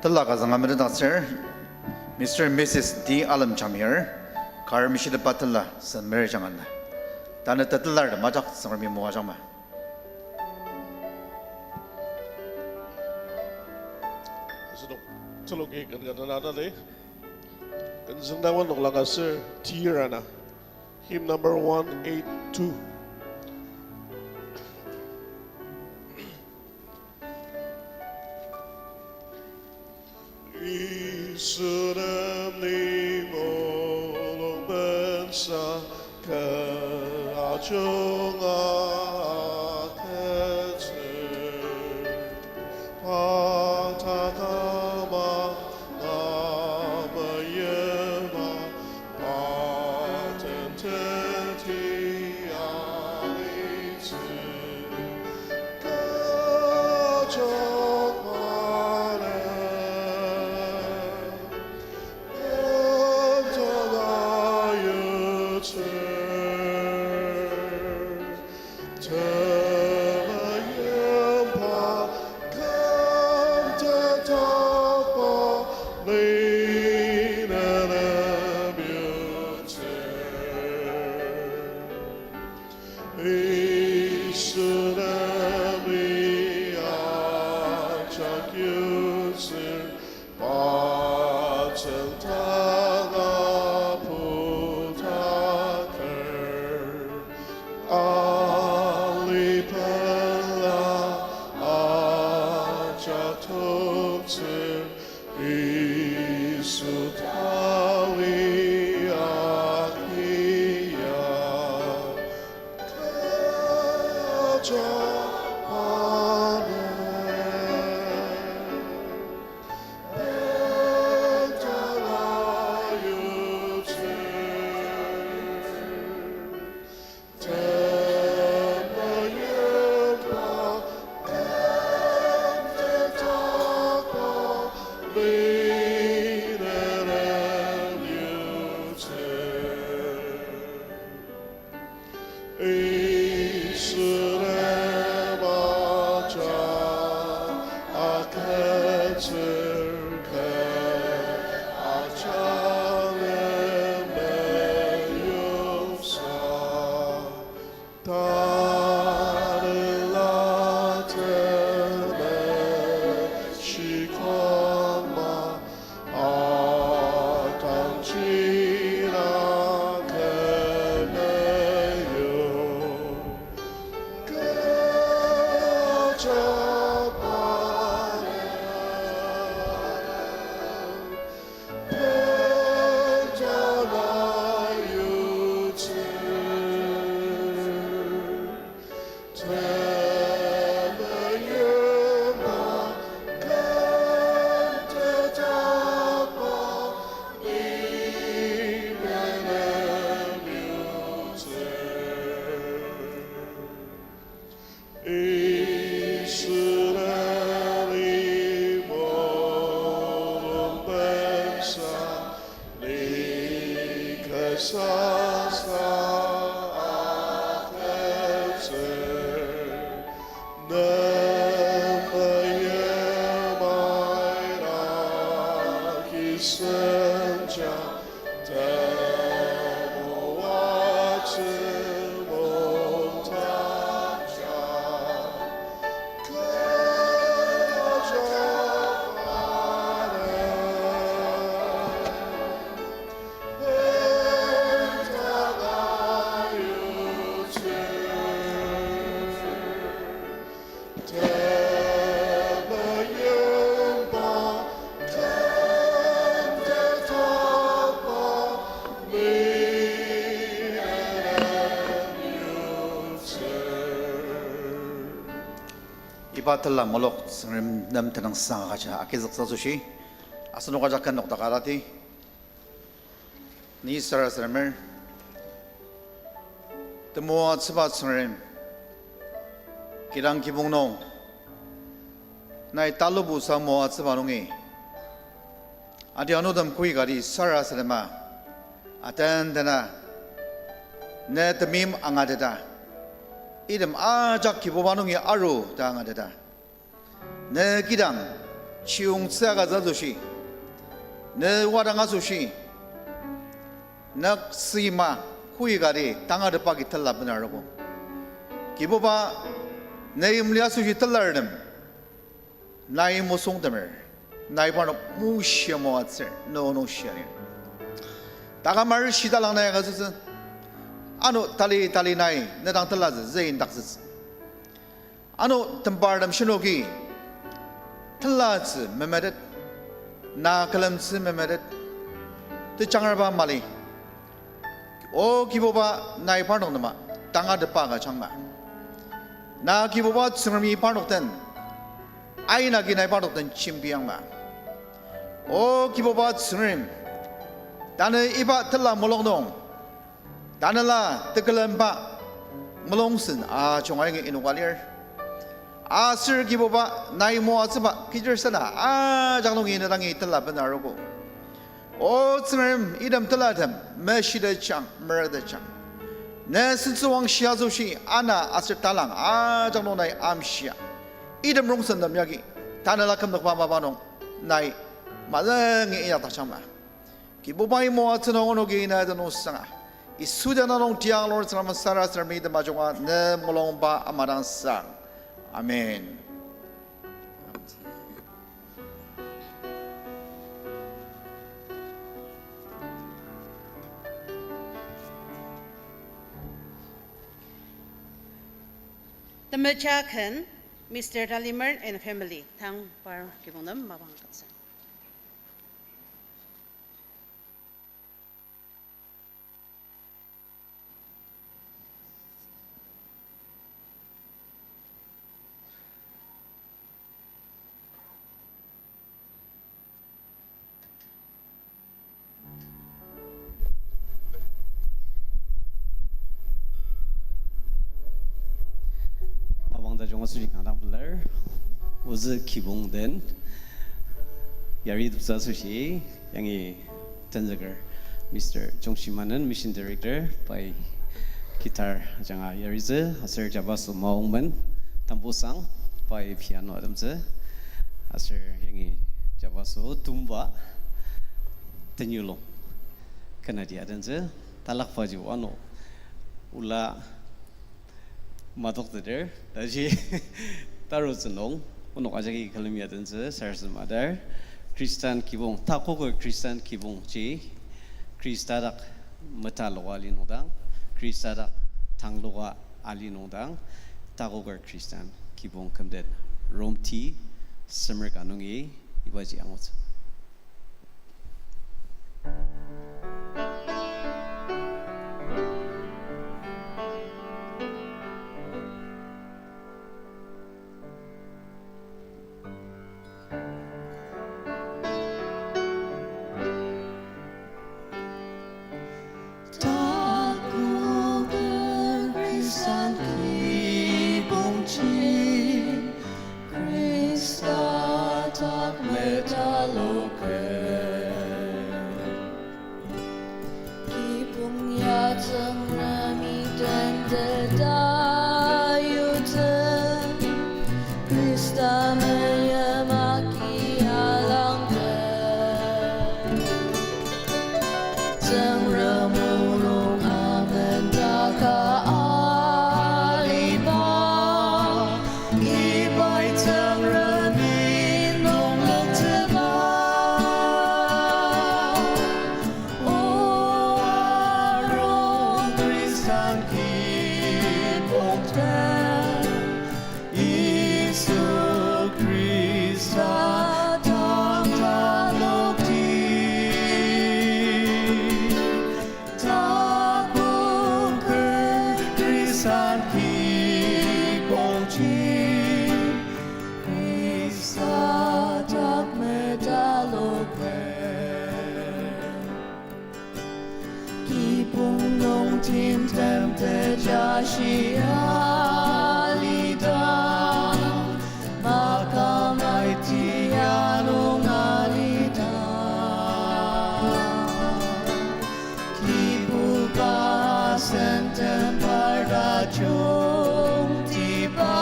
Tela ka zanga metetdaktsür, Mister and Missus D. Alemjangmir, kar mishitepa tela sen mer jangan na. Tanü tetelar de majak Tsüngremi moajangma. Asenok teloki ken ka tanatali. Ken züngdangwa noklang aser tirana. Hymn number one eight two. Yisu nem ni mulung bensa kü ajunga agütsür. Pa taküma na meyima, pa tenteti alitsü. Yisu nem ni ajak yutsür, pa tsüngdanga putaker, alipela ajak toktsür, Yisu tali akia, kü ajak paner, entala yutsür. Sasa atetsür, nümayemaira kisemja, temoatsü motapja, kü ajak are. Iba tela mulok Tsüngrem nem tenüngsang agüja agizüktsü asoshi, asenok ajak ken nokdaka alati. Ni sarasademer, temoatsüba Tsüngrem, kidang kibong nung, nai talubusa moatsüba nungi, adi anutem koikati sarasadema, atendena, ne temeim angateta, item ajak Kibuba nungi aru ta angateta, ne kidang chiyongtsü agütsü asoshi, ne wadang asoshi, nüksima koikati tangatetba agi tela benarogo. Kibuba, ne yimli asoshi telartem, nai mosongtemer, nai parnok mushia moatsür, ne o nung shia lir. Takamar shidalang nai agütsütsü, ano tali tali nai ne dang telatsü züindaktsütsü. Ano tembartem shinoki telatsü memetet, na külemtsü memetet, tejangraba mali. O Kibuba, nai parnok nema tangatetba agüjangma. Na Kibuba Tsüngremi parnok den, aina agi nai parnok den jembiangma. O Kibuba Tsüngrem, tanü iba tela mulok nung, tanela tekülemba mulung sen ajung ayangi inoka lir. Aser Kibuba, nai moatsüba kechiaser na ajak nungi ne dangi tela benarogo. O Tsüngrem, item telatem meshitetjang, meretetjang. Ne sentsüwangshi asoshi ana aser talang ajak nung nai amshia, item rongsen nem yagi tanela kümnokba mapa nung nai mazengi inyakdakjangma. Kibubai moatsü nung onoki ina tenüngsanga. Yisu tenüng nung tiang lor Tsüngrem sarasademi temajunga ne mulungba amadang sang. Amen. Temeja ken, Mister Dalimer and family, tang par kibong nem mapang agütsü. Mapang tajung asoshi kanga dang pelar, ozü kibong den yari teptsü asoshi, yangi tenzüker Mister Jongshimanen, Mission Director, pai guitar ajanga yaritsü, aser jabaso maongmen, tambusang, pai piano atemtsü, aser yangi jabaso tumba, tenyulung, kenadi atentsü, talakbaji ano, ola, matokteter, taji tarutsü nung, onok ajaki külemi atentsü, sarasadema dar, Khristan kibong, takoker Khristan kibongji, Khrista dak metaloka ali nungdang, Khrista dak tangloka ali nungdang, takoker Khristan kibong kümdet, Rom ti, semer ka nungi, ibaji angutsü. Takoker Khristan kibongji, Khrista dak metaloker. Ya Tsüngremi tenteta yutsü, Khrista meyimaki alangte. Tsüngrem mulung amen taka aliba, ibai Tsüngremi nungloktsüba. O arung Khristan kibong den, Yisu Khrista dang talokti. Takoker Khristan kibongji, Khrista dak metaloker. Kibong nung timtem tejashi alidang, makamaiti anung alidang. Kibuba sentem parda jungtiba,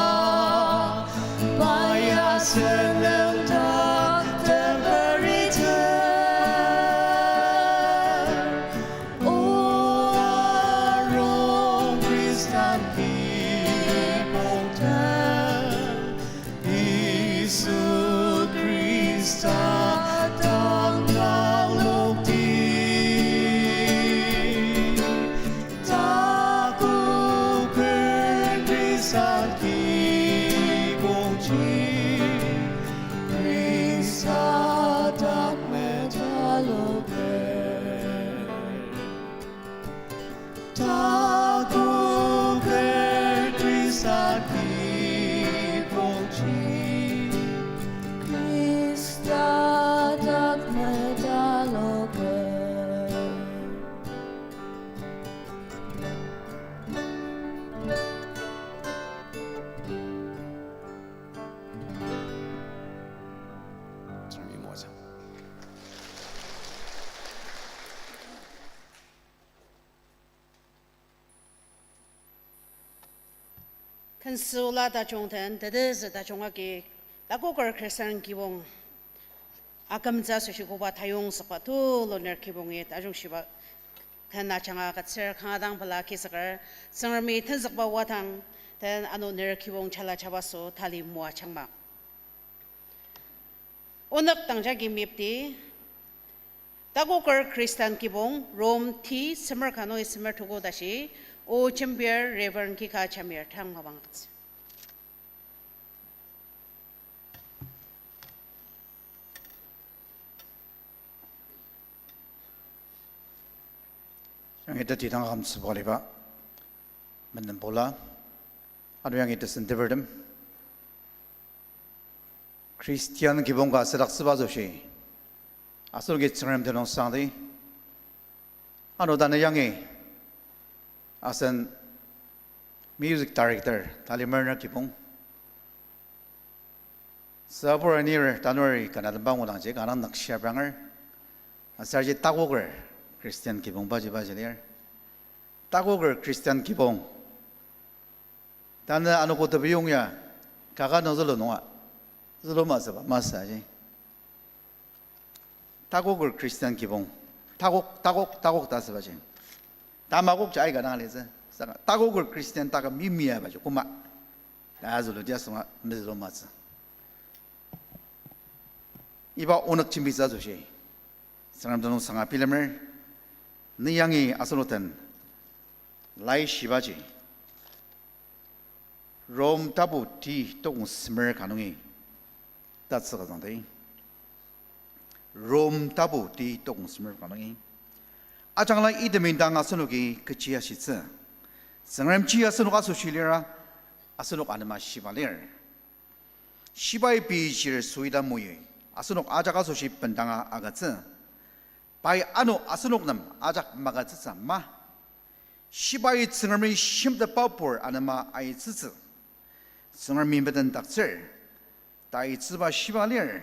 pai asen nüngdak temperiter. O arung Khristan kibong den, Yisu Khrista dang talokti. Takoker Khristan kibongji, Khrista dak metaloker. Takoker Khristan kibongji, Khrista dak metaloker. Ken süla tajung den, tetezü tajung agi, takoker Khristan kibong akümtsü asoshi koba tayongzükba tulu ner kibongi tajungshiba ken ajanga agütsür. Kanga dang pela kisüker, Tsüngremi tenzükba wadang den ano ner kibong jala jabaso tali moajangma. Onük dang jagi mepti, takoker Khristan kibong, Rom ti semer ka nungi semer tuko tashi, o jembir Reverend Kika Jamir tang mapang agütsür. Yangi teti dang akümtsüba aliba, menden pula, ano yangi tesentepertem, Christian kibong ka südaktsüba asoshi, asenoki Tsüngrem tenüngsangdi, ano tanü yangi asen music director talimer ner kibong, sabur anir tanur kanga temba ngudangji kanga nükshia pranger, aserji takoker Christian kibong paji paji lir. Takoker Christian kibong. Tanü anogo tebiyong ya, kaka nung zülu nunga, zülu masüba, masü aji. Takoker Christian kibong. Takok, takok, takok ta asübaji. Tamakokji aika dang alitsü. Saka takoker Christian taka mimiabaji koma, ta züluti asunga mezülu matsü. Iba onük jembitsü asoshi, Tsüngrem tenüngsanga bilemer, ni yangi asenok den laishibaji, Rom tapu ti tokong semer ka nungi tatsüka zangdi. Rom tapu ti tokong semer ka nungi. Ajangla item indang asenoki kechi ashitsü. Tsüngremji asenok asoshi lira, asenok anema shiba lir. Shibai pei chir suida muiyi, asenok ajak asoshi bendanga agütsü. Pai ano asenok nem ajak magütsütsü ma. Shibai Tsüngremi shimtetba pur anema aitsütsü. Tsüngremi metendaktsür, ta itsüba shiba lir.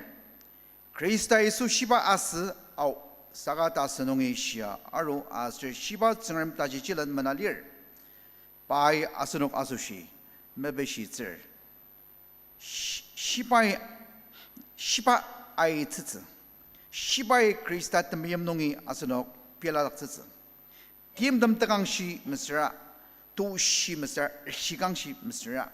Khrista Yisu shiba asü ao. saka tasü nungi shia aru aser shiba Tsüngrem tajichilen mena lir. Pai asenok asoshi mepishitsür. Shi-, shibai, shiba aitsütsü. Shibai Khrista temeim nungi asenok peladaktsütsü. Timtem tekangshi mesüra, tushi mesüra, shikangshi mesüra,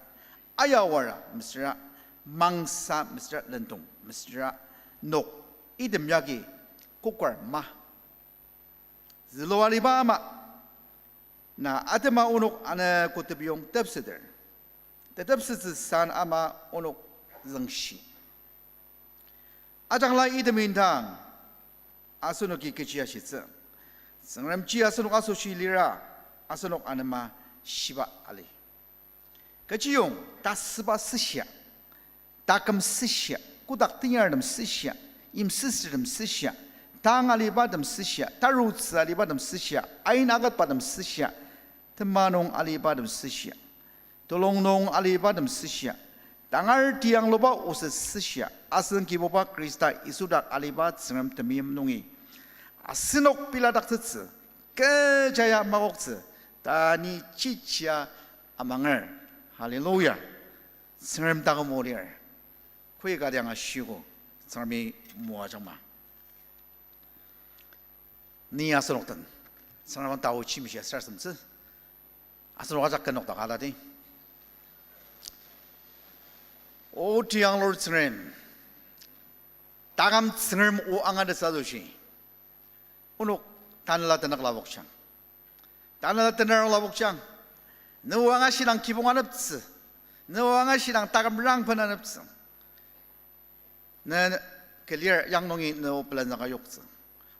ayawara mesüra, mangsa mesüra, lendong mesüra, nok item yagi kokar ma. Zülua aliba ama, na atema onok ana kotepiyong tepseter. Tetepsetsü san ama onok züngshi. Ajangla item indang, asenoki kechi ashitsü. Tsüngremji asenok asoshi lira, asenok anema shiba ali. Kechiyong tasüba süshia, taküm süshia, kotak tenyartem süshia, yimsüsürtem süshia, tang alibatem süshia, tarutsü alibatem süshia, ain aketbatem süshia, tema nung alibatem süshia, telung nung alibatem süshia, tangar tiangluba oset süshia, asen Kibuba Khrista Yisu dak aliba Tsüngrem temeim nungi asenok peladaktsütsü, kecha ya makoktsü, ta ni chichia amanger. Hallelujah. Tsüngrem taküm o lir. Koi kati angashiogo, Tsüngremi moajangma. Ni asenok den Tsüngrem taochi mishia sarasademtsü, asenok ajak kenok dak atadi. O tianglur Tsüngrem, taküm Tsüngrem o angatettsü asoshi onok tanela tenük lapokjang. Tanela tenük lapokjang. Ne o angashidang kibong aneptsü. Ne o angashidang taküm rangpen aneptsü. Ne kelir yang nungi ne o pelan zaka yoktsü.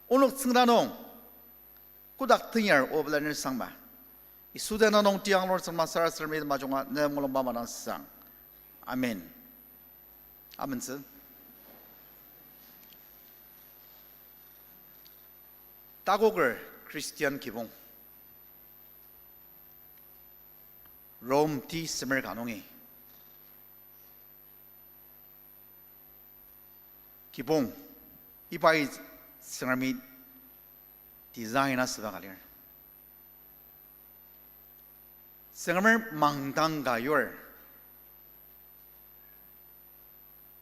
Onok tsüngda nung kodak tenyar o pelaner sangma. Yisu tenüng nung tianglur Tsüngrem sarasademtsü majunga ne mulungba madang sang. Amen. Amentsü. Takoker Christian kibong. Rom ti semer ka nungi kibong, ibai Tsüngremi design asüba ka lir. Tsüngremer mangdang ka yur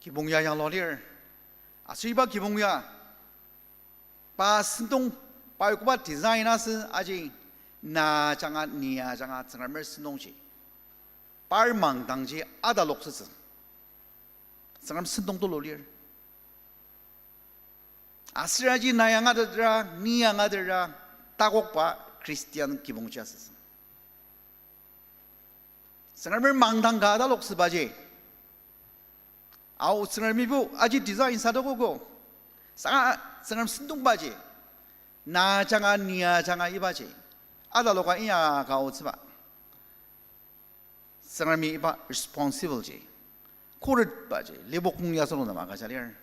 kibong ya yanglua lir. Aser iba kibong ya pa sentong, pa yokoba design asü aji, na ajanga, ni ajanga Tsüngremer sentongji, par mangdangji ataloktsütsü. Tsüngrem sentong tulu lir. Aser aji na ya angatetra, ni ya angatetra, takokba Christian kibongji asütsü. Tsüngremer mangdang ka ataloktsübaji, ao Tsüngremibo aji design sadokogo. Saka Tsüngrem sentongbaji, na ajanga, ni ajanga ibaji ataloka inyaka aotsüba. Tsüngremi iba responsible ji, khuretbaji, lipok nung ya asenok nem agüja lir.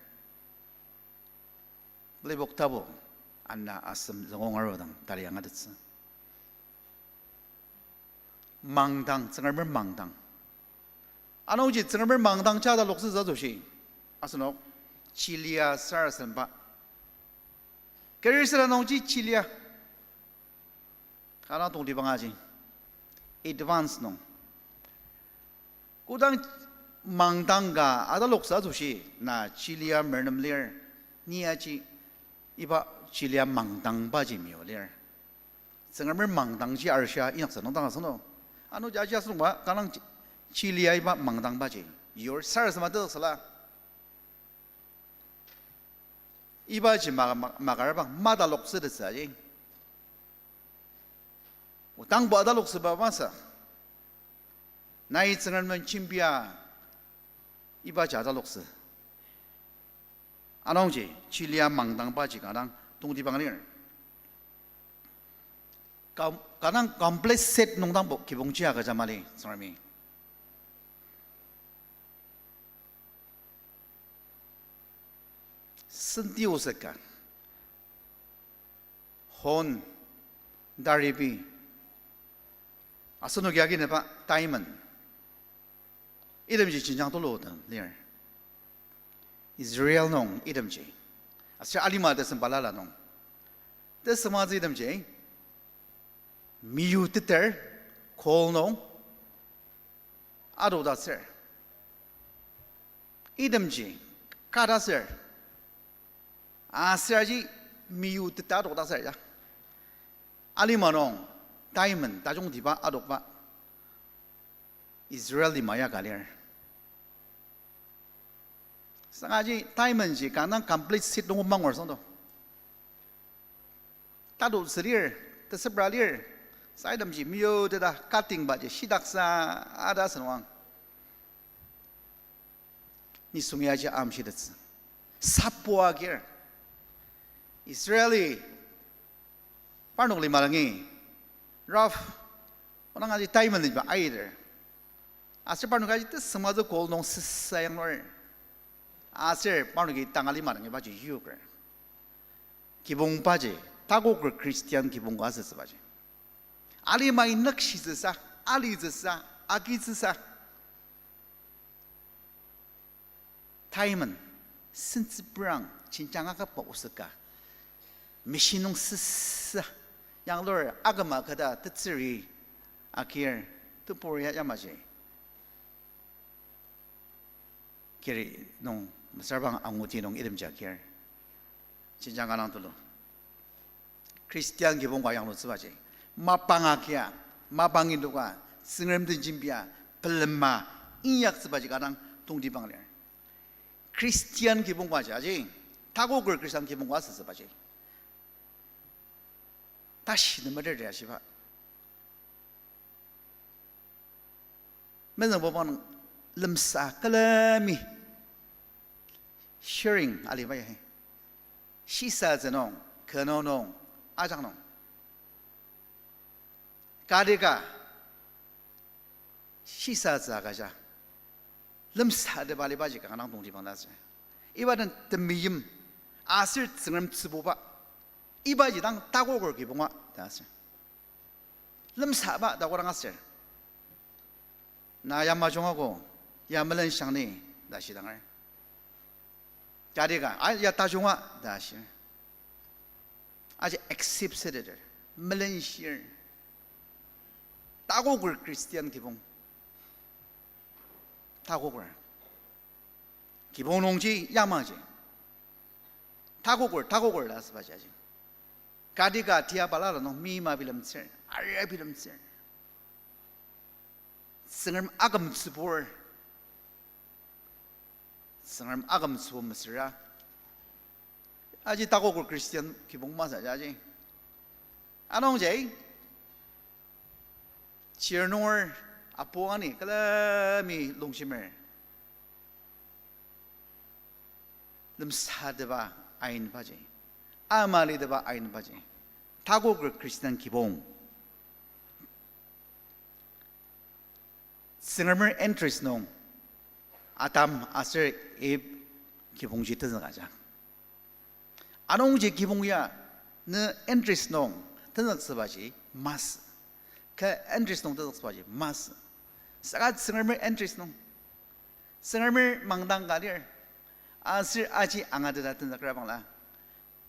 Lipok tapu ana asem züngong arudang tali angatettsü. Mangdang, Tsüngremer mangdang. Anungji Tsüngremer mangdang ja ataloktsütsü asoshi, asenok chilia sarasademba. Kerisela nungji chilia. Kanga tongtibang aji, advance nung. Kodang mangdang ka ataloktsü asoshi na chilia mernem lir, ni aji iba chilia mangdangbaji meo lir. Tsüngremer mangdangji arishia inyaktsü nung dang asüno. Ano jaji asüngba kanga chi-, chilia iba mangdangbaji yur sarasadema tetsüla. Ibaji ma-, ma-, makarabang mataloktsütettsü aji. Otangbo ataloktsüba masü. Nai Tsüngrem nem jembia ibaji ataloktsü. Anungji chilia mangdangbaji kanga tongtibang lir. Kam-, kanga complicit nung dangbo kibongji agüja mali Tsüngremi. Senti osaka, hon, taribi, asenoki agineba diamond, itemji jenjang tulu den lir. Israel nung itemji, aser alima tesem balala nung Tesüngmangtsü itemji, meyuteter, kol nung, adokdaktsür. Itemji, kadatsür. Aser aji meyuteta adokdaktsür ya. Alima nung, diamond, tajungtiba adokba. Israel lima ya ka lir. Saka ji diamond ji kanga complete set nung mangur sangdo. Tatutsü lir, tesüpra lir, sa itemji meyuteta cutting ba ji shidaksa ada senwang. Nisung ya ji amshitettsü. Sapua kir. Israeli parnok lima dangi, rough, onang aji diamond liba aiter. Aser parnoki aji tesüngmangtsü kol nung süsa yanglur. Aser parnoki tanga lima dangi ibaji yuker. Kibongbaji, takoker Christian kibong ka asütsübaji. Alimai nükshitsüsa, alitsüsa, agitsüsa. Diamond, sentsüprang, jenjang akaba osüka. Machine nung süsa, yanglur aküma kata tetsüri, akir, tebur ya yamaji. Kiri nung, mesüra bang anguti nung itemji akir. Jenjang kanga tulu. Christian kibong ka yanglutsübaji. Mapang akia, mapang induka, Tsüngrem den jembia, pelema, inyaktsübaji kanga tongtibang lir. Christian kibong ka ji, aji, takoker Christian kibong ka asütsübaji. Tashi nemeter ya shiba. Mezüngbuba nung lemsa külemi sharing aliba ya. Shisatsü nung, keno nung, ajak nung. Kadika shisatsü agüja. Lemsatepba alibaji kanga tongtibang ta asür. Iba den temeim aser Tsüngrem tsübuba. Ibaji dang takoker kibonga ta asür. Lemsaba ta kodang aser, na ya majunga ko, ya melenshang ni ta shidanger. Kadika, a, ya tajunga ta shi. Aji accept süteter, melenshir. Takoker Christian kibong. Takoker. Kibong nungji yamaji. Takoker, takoker ta asübaji aji. Kadika tia balala nung mima bilemtsür, aria bilemtsür. Tsüngrem akümtsübur. Tsüngrem akümtsübur mesüra. Aji takoker Christian kibong masü aji. Anungji, chir nunger apu ani külemi longshimer. Lemsatepba ainbaji, amalitepba ainbaji, takoker Christian kibong. Tsüngremer interest nung Adam aser Eve kibongji tenzüka ja. Anungji kibong ya ne interest nung tenzüktsübaji masü. Kü interest nung tenzüktsübaji masü. Saka Tsüngremer interest nung, Tsüngremer mangdang ka lir. Aser aji angateta tenzükrabangla,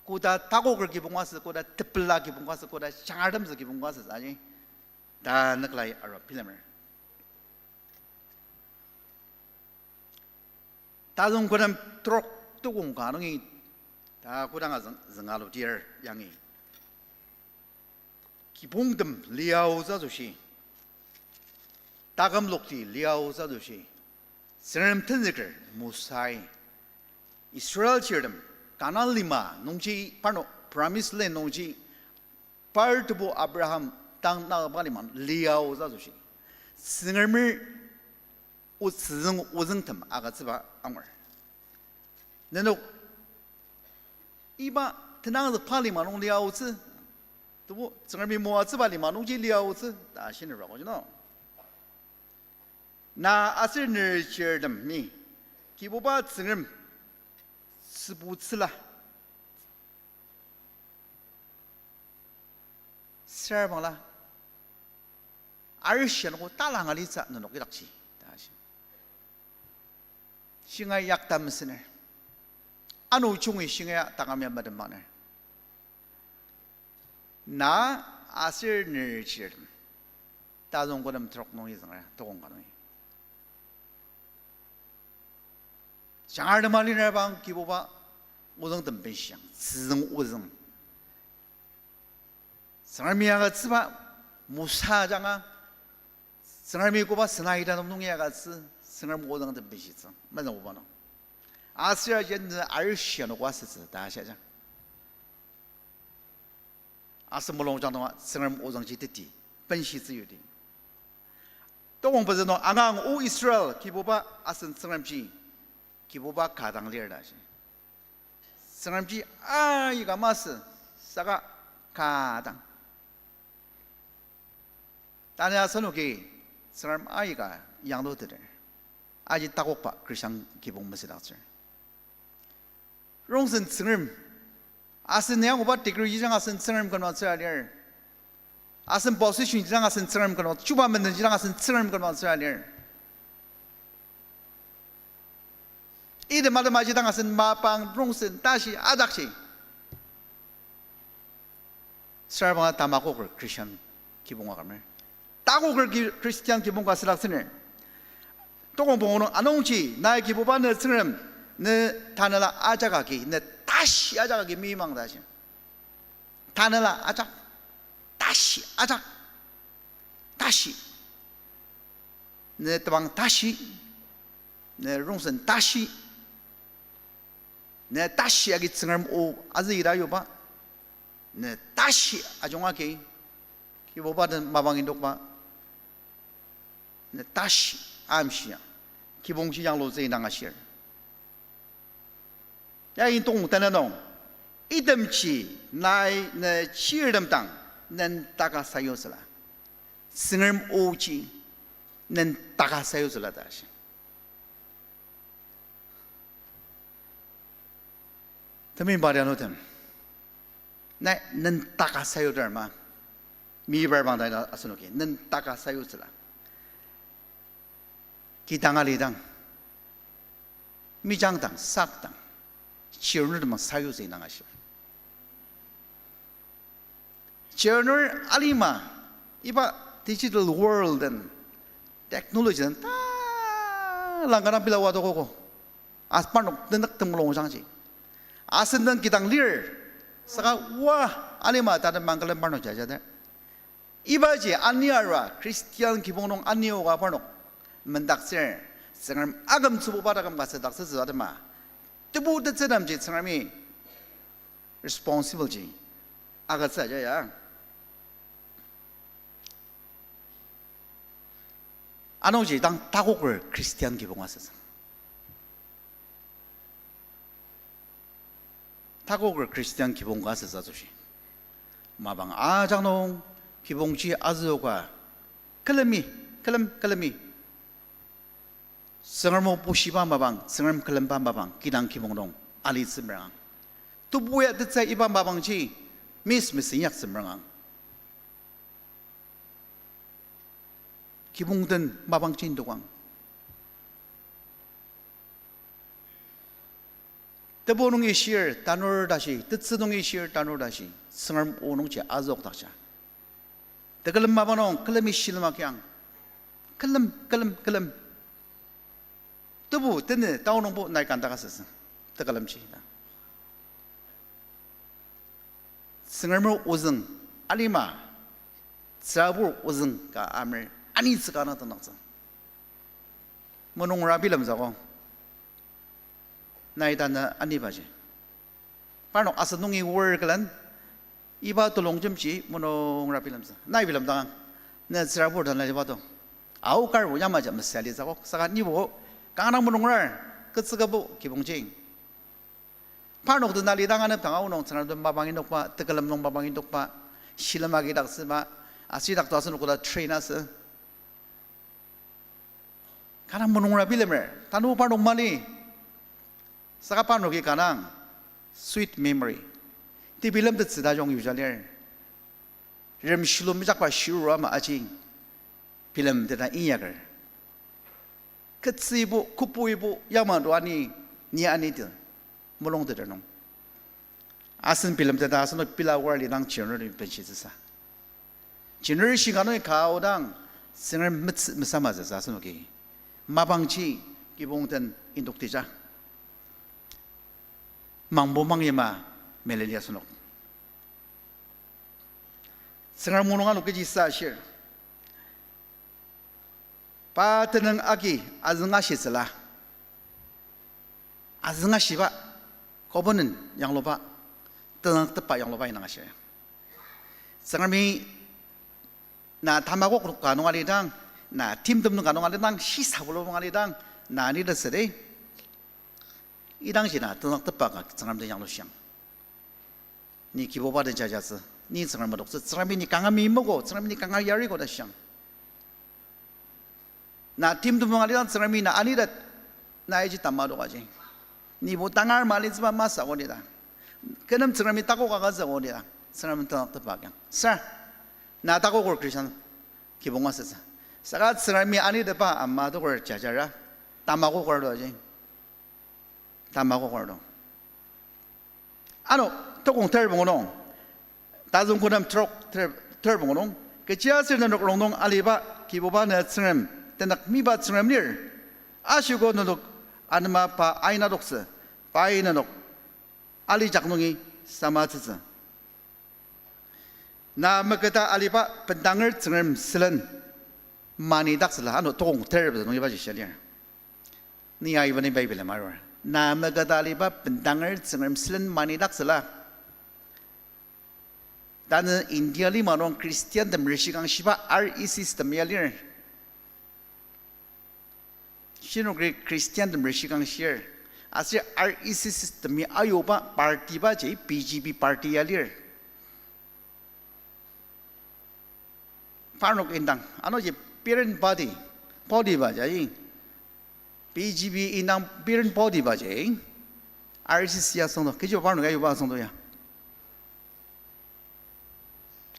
koda takoker kibong asü, koda tepela kibong asü, koda shangartemtsü kibong asü aji, ta nüklai arua bilemer. Tazüng kodang trok tukong ka nungi, ta kodanga züng, zünga ludir yangi, kibongtem liaotsü asoshi, taküm lokti liaotsü asoshi, Tsüngrem tenzüker Mosai Israel chirtem Kanan lima nungji, parnok Promised Land nungji, par tebu Abraham dang naba lima liaotsü asoshi, Tsüngremer otsüzüng ozüngtem agütsüba angur. Nenok iba tenangzükba lima nung liaotsü, tebu Tsüngremi moatsüba lima nungji liaotsü ta shinüba ko jino. Na aser ner chirtemi Kibuba Tsüngrem tsübutsüla, sür bangla, arishi anogo talang alitsü nenok idakji ta shi. Shingai yakta mesüner. Ano chungi shingai ya taküm ya madem maner. Na aser nirjir. Tazüng kodem trok nungi zünger, tokong ka nungi. Jangar tema liner bang Kibuba ozüng tem benshiang, tsüzüng ozüng. Tsüngremi agütsüba Mosa ajanga, Tsüngremi koba Sinai tanü nungi agütsü, Tsüngrem ozüng tem benshitsü, mezüng oba nung. Aser aji nü arishi anogo asütsü ta ashia jang. Asen mulungjang nunga Tsüngrem ozüngji teti, benshitsü yudi. Tokong pezü nung angang, O Israel, Kibuba asen Tsüngremji, Kibuba ka dang lir ta shi. Tsüngremji aika masü, saka ka dang. Tanü asenoki Tsüngrem aika yangluteter. Aji takokba Christian kibong mesüdaktsür. Rongsen Tsüngrem. Asen yanguba degree jang asen Tsüngrem küma tsüra lir. Asen position jang asen Tsüngrem küma, chuba menden jang asen Tsüngrem küma tsüra lir. Item atemaji dang asen mapang rongsen tashi adakji. Sarbanga tamakoker Christian kibong akümer. Takoker ki-, Christian kibong ka südaktsüner. Tokong pungu nung anungji, nai Kibuba ne Tsüngrem, ne tanela ajak agi, ne tashi ajak agi mimang ta shi. Tanela ajak, tashi ajak, tashi. Ne temang tashi, ne rongsen tashi, ne tashi agi Tsüngrem o azü ita yuba, ne tashi ajunga agi, Kibuba den mapang indokba, ne tashi amshia, kibongji yanglutsü indang ashir. Ya intong tanü nung, itemji nai ne chirtem dang, nen taka sayutsüla. Tsüngrem oji, nen taka sayutsüla ta shi. Temeim pa tianutem. Nai nen taka sayutsüla ma. Mibar bang ta asenoki, nen taka sayutsüla. Kidang alidang, mijang dang, sak dang, chirnur temang sayutsü indang ashi. Chirnur alima, iba digital world den, technology den, ta langka dang pila wa tokogo. As parnok tenük temulung jangji. Asen den kidang lir, saka wa alima ta den mangkelen parnok jaja de. Ibaji aniara Christian kibong nung anioka parnok mendaktsür, Tsüngrem akümtsübuba taküm ka südaktsütsü atema. Tebu tetsütemji Tsüngremi responsible ji agütsü aja ya. Anungji dang takoker Christian kibong asütsü. Takoker Christian kibong ka asütsü asoshi. Mapang ajak nung kibongji azüoka külemi, külem, külemi. Tsüngrem o bushiba mapang, Tsüngrem külemba mapang, kidang kibong nung alitsü merangang. Tebuya tetsü iba mapangji, miss miss inyaktsü merangang. Kibong den mapangji indokang. Tebu nungi shir tanur tashi, tetsü nungi shir tanur tashi, Tsüngrem o nungji azüokdakja. Tekülem mapa nung, külemi shilem akiang. Külem, külem, külem. Tebu, teni, tao nungbo nai kantaka süsü. Tekülemji ta. Tsüngrem ozüng, alima, tsürabur ozüng ka amer, anitsüka na tenaktsü. Munungra bilemtsüko. Nai tanü anibaji. Parnok asü nungi wor külen, iba telongjemji munungra bilemtsü. Nai bilemdang, ne tsürabur tanü liba to. Ao karbo yamaji mesüa litsüko, saka nibo, kanga munungrar, ketsükabo kibongji. Parnok den alidang anepdang aonung Tsüngrem den mapang indokba, tekülem nung mapang indokba, shilem agidaktsüba, asidakto asenok koda train asü. Kanga munungra bilemer, tanü parnok mali. Saka parnoki kanga sweet memory. Ti bilemtettsü tajung yuja lir. Rem shilem mijakba shiruru ama aji bilemteta inyaker. Ketsübo, kübok ibo, yamado ani, ni ani ti, mulung teter nung. Asen bilemteta asenok pila war lidang January benshitsüsa. January shinga nungi ka aodang, Tsüngrem metsü mesamatsüsa asenoki. Mapangji kibong den indokteja. Mangbo mangyima meleli asenok. Tsüngrem mulung ano kechi sa ashir. Pa tenüng agi azüngashitsüla. Azüngashiba, covenant yangluba, tenüngtepba yangluba inang ashir. Tsüngremi na tamakok ka nung alidang, na timtem nung ka nung alidang, shisabulu nung alidang, na ni tesüdi. Idangji na tenüngtepba ka Tsüngrem den yanglushiang. Ni Kibuba den jajatsü, ni Tsüngrem adoktsü, Tsüngremi ni kanga meimogo, Tsüngremi ni kanga yariko ta shiang. Na timtem nung alidang Tsüngremi na anitet, na iji tamadokaji. Nibo tangar malitsüba masü akodi ta. Kü nem Tsüngremi takok agütsü akodi ta. Tsüngrem tenüngtepba kiang. Sir, na takoker Christian kibong asütsü. Saka Tsüngremi anitepba ama toker jajara. Tamakoker to aji. Tamakoker to. Ano, tokong ter pungu nung. Tazüng kü nem trok ter, ter pungu nung. Kechiaser nenok rongnung aliba Kibuba ne Tsüngrem, tenük miba Tsüngrem lir. Ashiko nenok anema pa aina doktsü, pai nenok alijak nungi samatsütsü. Na meketa aliba bendanger Tsüngrem sülen manidaktsüla, ano tokong ter nungi ibaji shia lir. Ni aiba ni Bible marur. Na meketa aliba bendanger Tsüngrem sülen manidaktsüla. Tanü India lima nung Christian tem rishikangshiba R S S temi ya lir. Shinokri Christian tem rishikangshir. Aser R S S temi ayuba party baji B J P party ya lir. Parnok indang, ano ji parent body, body ba jai. B J P indang parent body ba jai. R S S ya songdo, kechiba parnok ya yuba songdo ya.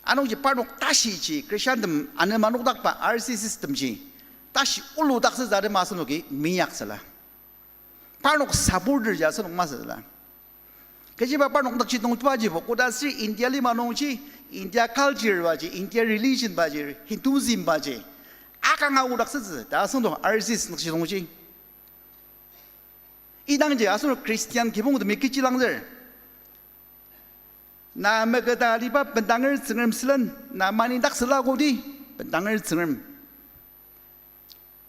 Anungji parnok tashi ji, Christian tem anema nokdakba R S S temji, tashi ulu taksütsü de masü noki miyaktsüla. Parnok supporter ji asenok masüla. Kechiba parnok dakji nungteba jibo, koda sür India lima nungji, India culture baji, India religion baji, Hinduism baji, akanga odaktsütsü ta asüngdang R S S nükji nungji. Idangji asenok Christian kibongtemi kechi langzür. Na meketa aliba bendanger Tsüngrem sülen, na manidaktsüla kodi, bendanger Tsüngrem.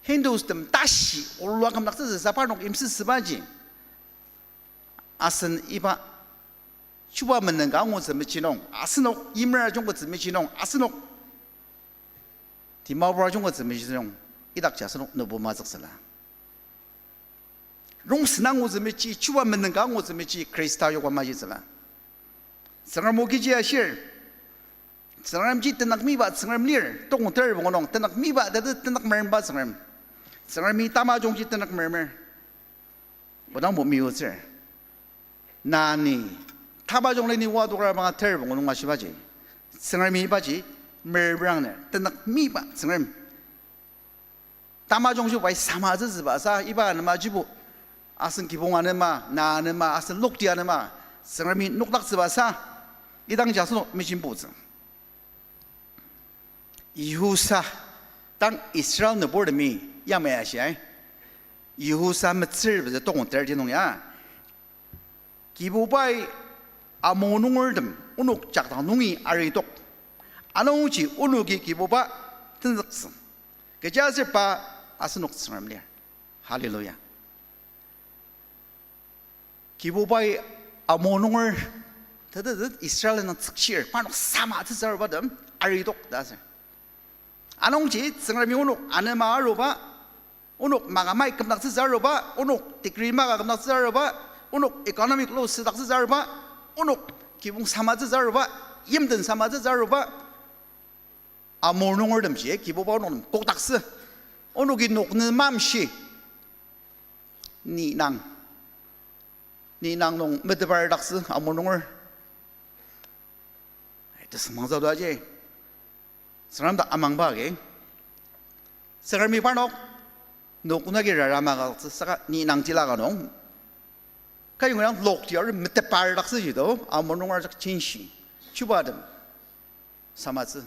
Hindus tem tashi olua kümdaktsütsü sa parnok yimsüsübaji. Asen iba chuba menen ka angutsü mechi nung, asenok yimra jungketsü mechi nung, asenok Dimapur jungketsü mechi nung, idakji asenok nübu mazüksüla. Rongsen angutsü mechi, chuba menen ka angutsü mechi, Khrista yoka majitsüla. Tsüngrem o kechi ashir. Tsüngremji tenük miba Tsüngrem lir, tokong ter pungu nung, tenük miba tete tenük meremba Tsüngrem. Tsüngremi tamajungji tenük meremer. Odangbo meyutsür. Na ni, tamajung li ni oa tokra banga ter pungu nung ashibaji. Tsüngremi ibaji, meremerang ner, tenük miba Tsüngrem. Tamajungji pai samatsütsüba sa, iba anema jibo, asen kibong anema, na anema, asen lokti anema, Tsüngremi nokdaktsüba sa, idangji asenok mejimbutsü. Yihusa, tang Israel nüburtemi yamai ashiai. Yihusa metsür pezü tokong ter ti nung ya. Kibubai amo nungertem onok jakdang nungi aritok. Anungji onoki Kibuba tenzüktsü. Kechiaser pa asenok Tsüngrem lir. Hallelujah. Kibubai amo nunger, tetetet Israel nung tsükchir, parnok samatsütsü arubatem aritok ta asür. Anungji Tsüngremi onok anema aruba, onok makamai kümdaktsütsü aruba, onok degree maka kümdaktsütsü aruba, onok economic law südaktsütsü aruba, onok kibong samatsütsü aruba, yimten samatsütsü aruba, Amor nungertemji Kibuba onok nem kokdaktsü. Onoki nok nem mamshi. Ni nang, ni nang nung metebar daktsü Amor nunger. Ai, tesüngmangtsü aji. Tsüngrem dak amangba agi. Tsüngremi parnok nok nagi rara makaktsü saka ni nang tila ka nung Kayongyang lokti aru metepa aridaktsüji to, ama nunger jak chinshi. Chubatem. Samatsü.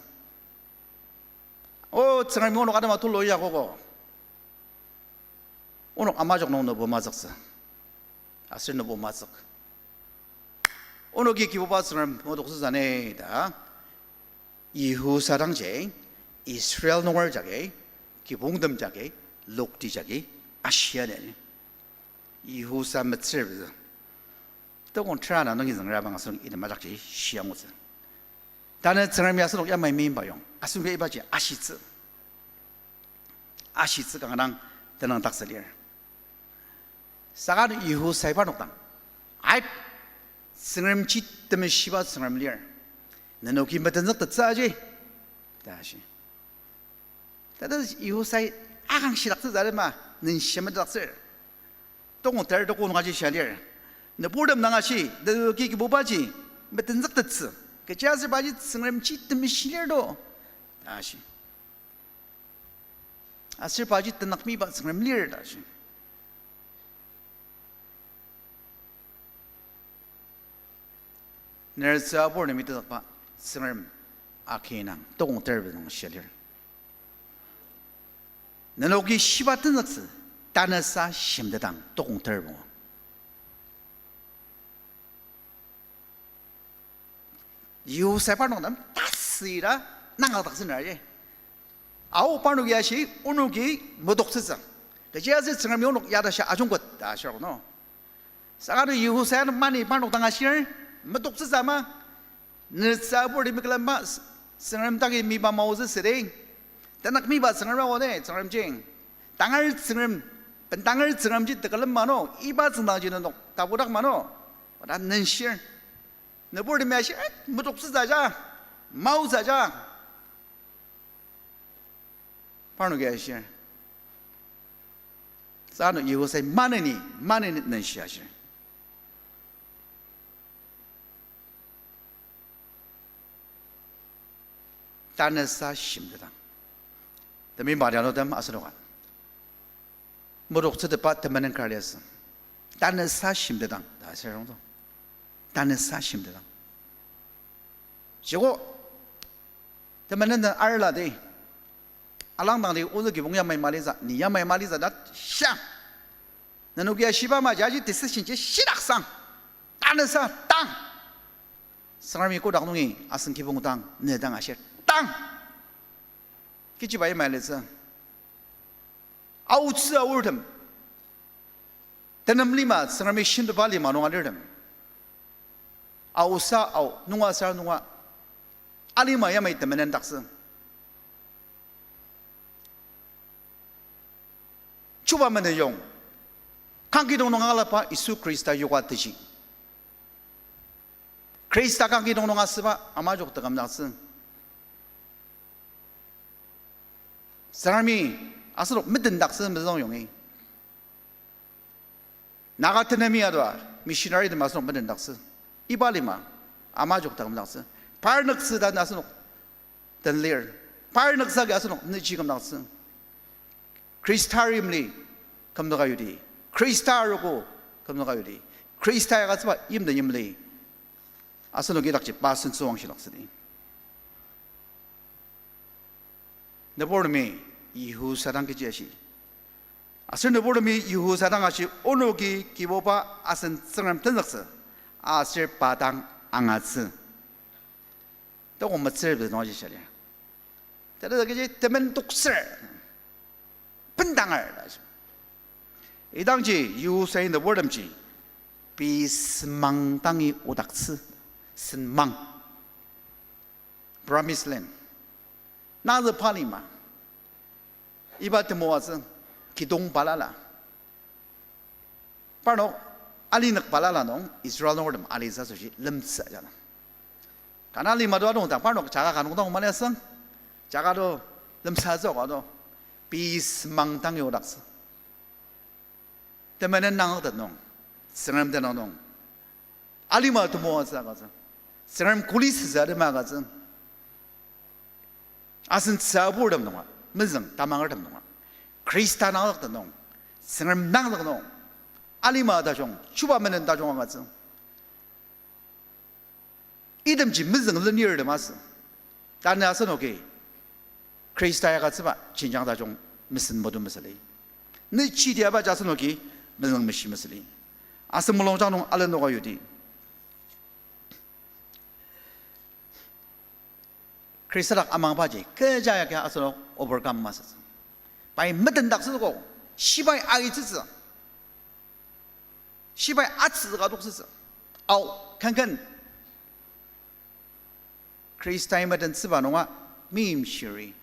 O, Tsüngremi onok atema tulu yakogo. Onok amajok nung nübo mazüktsü. Aser nübo mazük. Onoki Kibuba Tsüngrem modoktsütsü ne ta. Yihusa dangji, Israel nunger jagi, kibongtem jagi, lokti jagi, ashia ne. Yihusa metsür pezü. Tokong tera na nungi züngra bang asenok item ajakji shia ngutsü. Tanü Tsüngremi asenok yamai meimba yong, asenok ibaji ashitsü. Ashitsü kanga dang tenüng taksü lir. Saka Yihusai parnok dang, ai, Tsüngremji temeshiba Tsüngrem lir. Nenoki metenzüktettsü aji, ta shi. Tata Yihusai akangshidaktsü zarema, nenshia metetdaktsür. Tokong ter tokong nungaji shia lir. Nüburtem dang ashi, nenoki Kibubaji metenzüktettsü. Kechiaser paji Tsüngremji temeshi lir to, ta shi. Aser paji tenükmiba Tsüngrem lir ta shi. Nertsü apur nemi tezükba Tsüngrem akinang tokong ter nung shia lir. Nenoki shiba tenzüktsü, tanüsa shimtetang tokong ter nung. Yihusai parnok nem tasüra nangakdaktsü naraji. Ao parnoki ashi, onoki medoktsütsü. Kechiaser Tsüngremi onok ya ta shia ajungket ta ashir no. Saka Yihusai mani parnok dang ashir, medoktsütsü ama, nertsü apur temi külemba, Tsüngrem dagi miba maotsü südi. Tenükmiba Tsüngrem aoa ne, Tsüngremji. Tangar Tsüngrem, bentanger Tsüngremji tekülem ma no, iba tsüngdangji nenok tapudak ma no. Oda nenshir. Nüburtemi ashir, eh, medoktsütsü ja, maotsü ja. Parnoki ashir. Sano Yihusai maneni, maneni nenshi ashir. Tanüsa shimtetang. Temeim pa dianutem asenoka, medoktsütetba temenen kar liasü. Tanüsa shimtetang ta asür rongto. Tanüsa shimtetang. Joko temenen den arladi, alangdangdi ozü kibong yamai malitsü, ni yamai malitsü ta shia. Nenoki ashiba ama jaji decision ji shidaksang. Tanüsa tang. Tsüngremi kodak nungi asen kibong dang, ne dang ashir tang. Kechiba yamai litsü. Aotsü aortem. Tenem lima, Tsüngremi shimtetba lima nung alirtem. Aosa ao, nunga sar nunga. Alima yamai temenen daktsü. Chuba meneyong, kangkidong nung angalaba Yisu Khrista yoka teji. Khrista kangkidong nung asüba ama jok tekümdaktsü. Tsüngremi asenok medendaktsü mezüng yongi. Naga tenemi adua missionary tem asenok medendaktsü. Iba lima ama jok tekümdaktsü. Parnüktsü ta asenok den lir. Parnüktsü agi asenok nüji kümdaktsü. Khrista yimli kümdaka yudi. Khrista arogo kümdaka yudi. Khrista ya agütsüba yimden yimli asenok idakji pa sentsüwangshidaktsüdi. Nüburtemi Yihusa dang kechi ashi. Aser nüburtemi Yihusa dang ashi, onoki Kibuba asen Tsüngrem tenzüktsü, aser pa dang angatsü. Toko metsür pezü nung aji shia lir. Tata kechi temen toktsür, bendanger ta ashi. Idangji Yihusai nüburtemji pei senmang dangi odaktsü, senmang. Promised land. Nazü pa lima. Iba temoatsü kidong balala. Parnok alinük balala nung Israel nungertem alitsü asoshi lemtsü ajana. Kana lima to adong ta parnok jaga ka nung dang mali asüng. Jaga to lemsatsü ka to. Pei senmang dangi odaktsü. Temenen nangaktet nung, Tsüngrem tenüng nung, alima temoatsü agütsü. Tsüngrem kuli süsü atema agütsü. Asen tsüburtem nunga, mezüng tamangertem nunga, Khrista nangzüktet nung, Tsüngrem nangzük nung, Alima tajung, chuba menen tajung agütsü. Itemji mezüng lenirtem asü. Tanü asenoki Khrista ya agütsüba jenjang tajung mesen modu mesüli. Nüchitiaba ja asenoki mezüng meshi mesüli. Asen mulungjang nung alenoka yudi. Khrista dak amangbaji, kecha ya ka asenok overcome masütsü. Pai metendaktsüko, shibai aitsütsü. Shibai atsü ka adoktsütsü. Ao, kenken. Khristai metentsüba nunga meimshiri.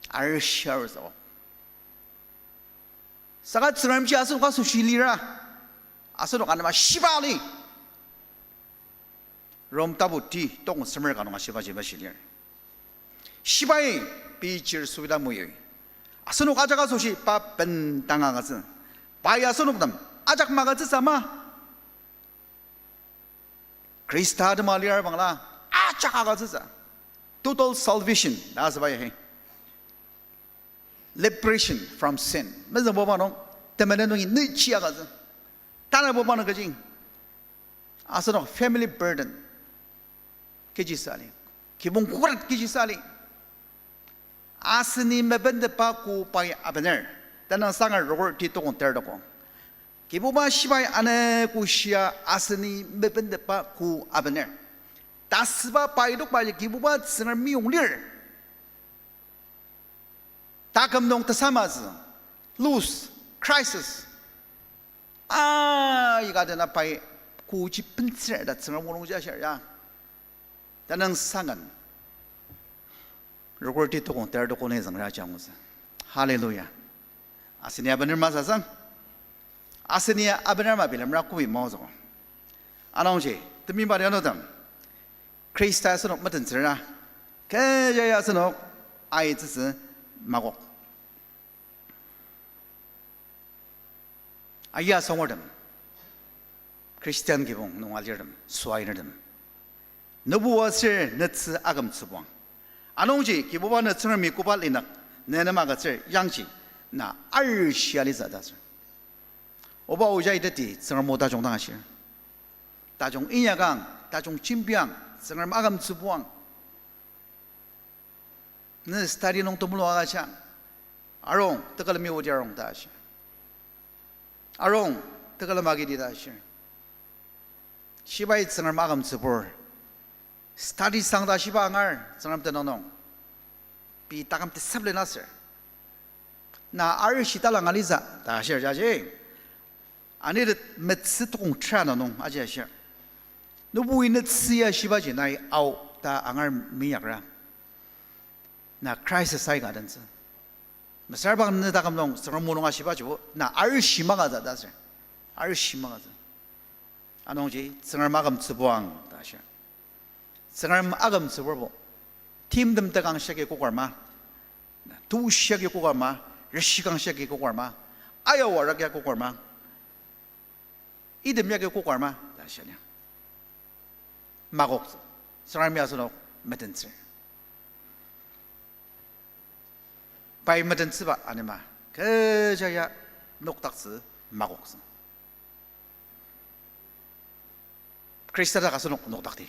Arishar so. Saka Tsüngremji asenok asoshi lira. Asenok anema shiba li. Rom tapu ti tokong semer ka nung ashibaji ba shilir. Shibai pei chir suida muyoi. Asenok ajak asoshi pa bendang agütsü. Pai asenok tem ajak magütsütsü ma. Khrista tema lir bangla ajak agütsütsü. Total salvation ta asüba ya hi. Liberation from sin. Mezüngbuba nung, temenen nungi nüchi agütsü. Tanabuba nung kajing. Asenok family burden kechi sali. Kibong kurat kechi sali. Aseni mebendeba ku pai abener. Tenüngsang Rokur ti tokong ter tokong. Kibuba shibai ane ku shia aseni mebendeba ku abener. Tasüba pai tokba ji Kibuba Tsüngrem meyong lir. Taküm nung tesamatsü, loss, crisis. A, ika dena pai kuji pentsür ta Tsüngrem mulungji ashir ya. Tenüngsang Rokur ti tokong ter tokong ni züngra jangutsü. Hallelujah. Aseni abener masasang. Aseni abener ma bilemra kui maotsü. Anungji, temi bari anodang. Khrista asenok metentsüra. Kecha ya asenok aitsütsü makok. Aya songertem, Christian kibong nung alirtem, suainurtem. Nübu aser nütsü akümtsübuang. Anungji Kibuba ne Tsüngremi koba linak, ne nem agütsür yangji, na arishi alitsü ta aser. Oba oja iteti Tsüngrem o tajung dang ashir. Tajung inyakang, tajung jembiang, Tsüngrem akümtsübuang. Ne study nung temulung agüja. Arung, tekülemi odi arung ta ashi. Arung, tekülem agidi ta ashi. Shibai Tsüngrem akümtsübur. Study sang ta shiba angar, Tsüngrem tenüng nung. Pei taküm discipline aser. Na arishi talang alitsü ta ashir jaji. Anitet metsü tokong tera na nung aji ashir. Nübui nütsü ya shibaji nai ao ta angar meyakra. Na crisis aika dentsü. Mesüra bang ne taküm nung Tsüngrem mulung ashibajibo na arishi magütsü ta aser. Arishi magütsü. Anungji Tsüngrem akümtsübuang ta ashi. Tsüngrem akümtsüburbo. Timtem tekang shaki kokarma. Tushi agi kokarma. Reshi kang shaki kokarma. Ayawa rak ya kokarma. Item yagi kokarma ta shia lir. Makoktsü. Tsüngremi asenok metentsür. Pai metentsüba anema kecha ya nokdaktsü makoktsü. Khrista dak asenok nokdakti.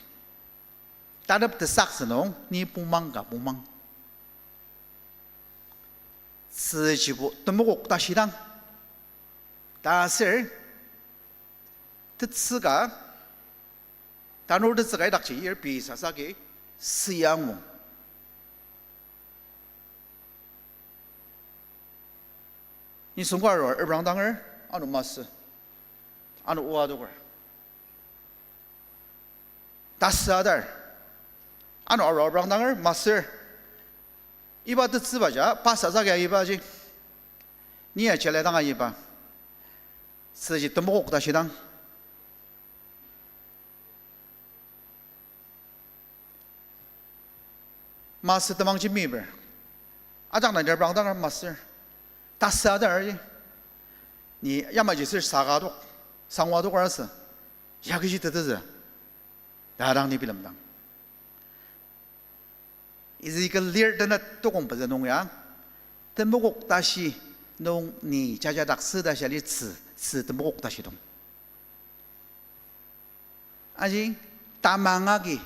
Tanep tesaktsü nung ni pungmang ka pungmang. Tzüjibo temokok tashidang. Ta aser tetsü ka, tanur tetsü ka idakji yir pei sasaki süyangmung. Nisung ka arur, reprangdanger, ano masü, ano oa adoker. Tasü adar, ano arur reprangdanger masür. Iba tetsüba ja, pa sasaki aibaji. Ni ya jala dang aiba. Tzüji temokok tashidang. Masü temangji miber. Ajak na reprangdanger masür. Tasü adar ji. Ni yamaji sür saka adok, sangwa adok arasü. Yakiji tetezü. Ta dang ni bilemdang. Ezekiel lir tenet tokong pezü nung ya, temokok tashi nung ni jajadaktsü ta shia lir tzü, tzü temokok tashi nung. Aji tamang agi,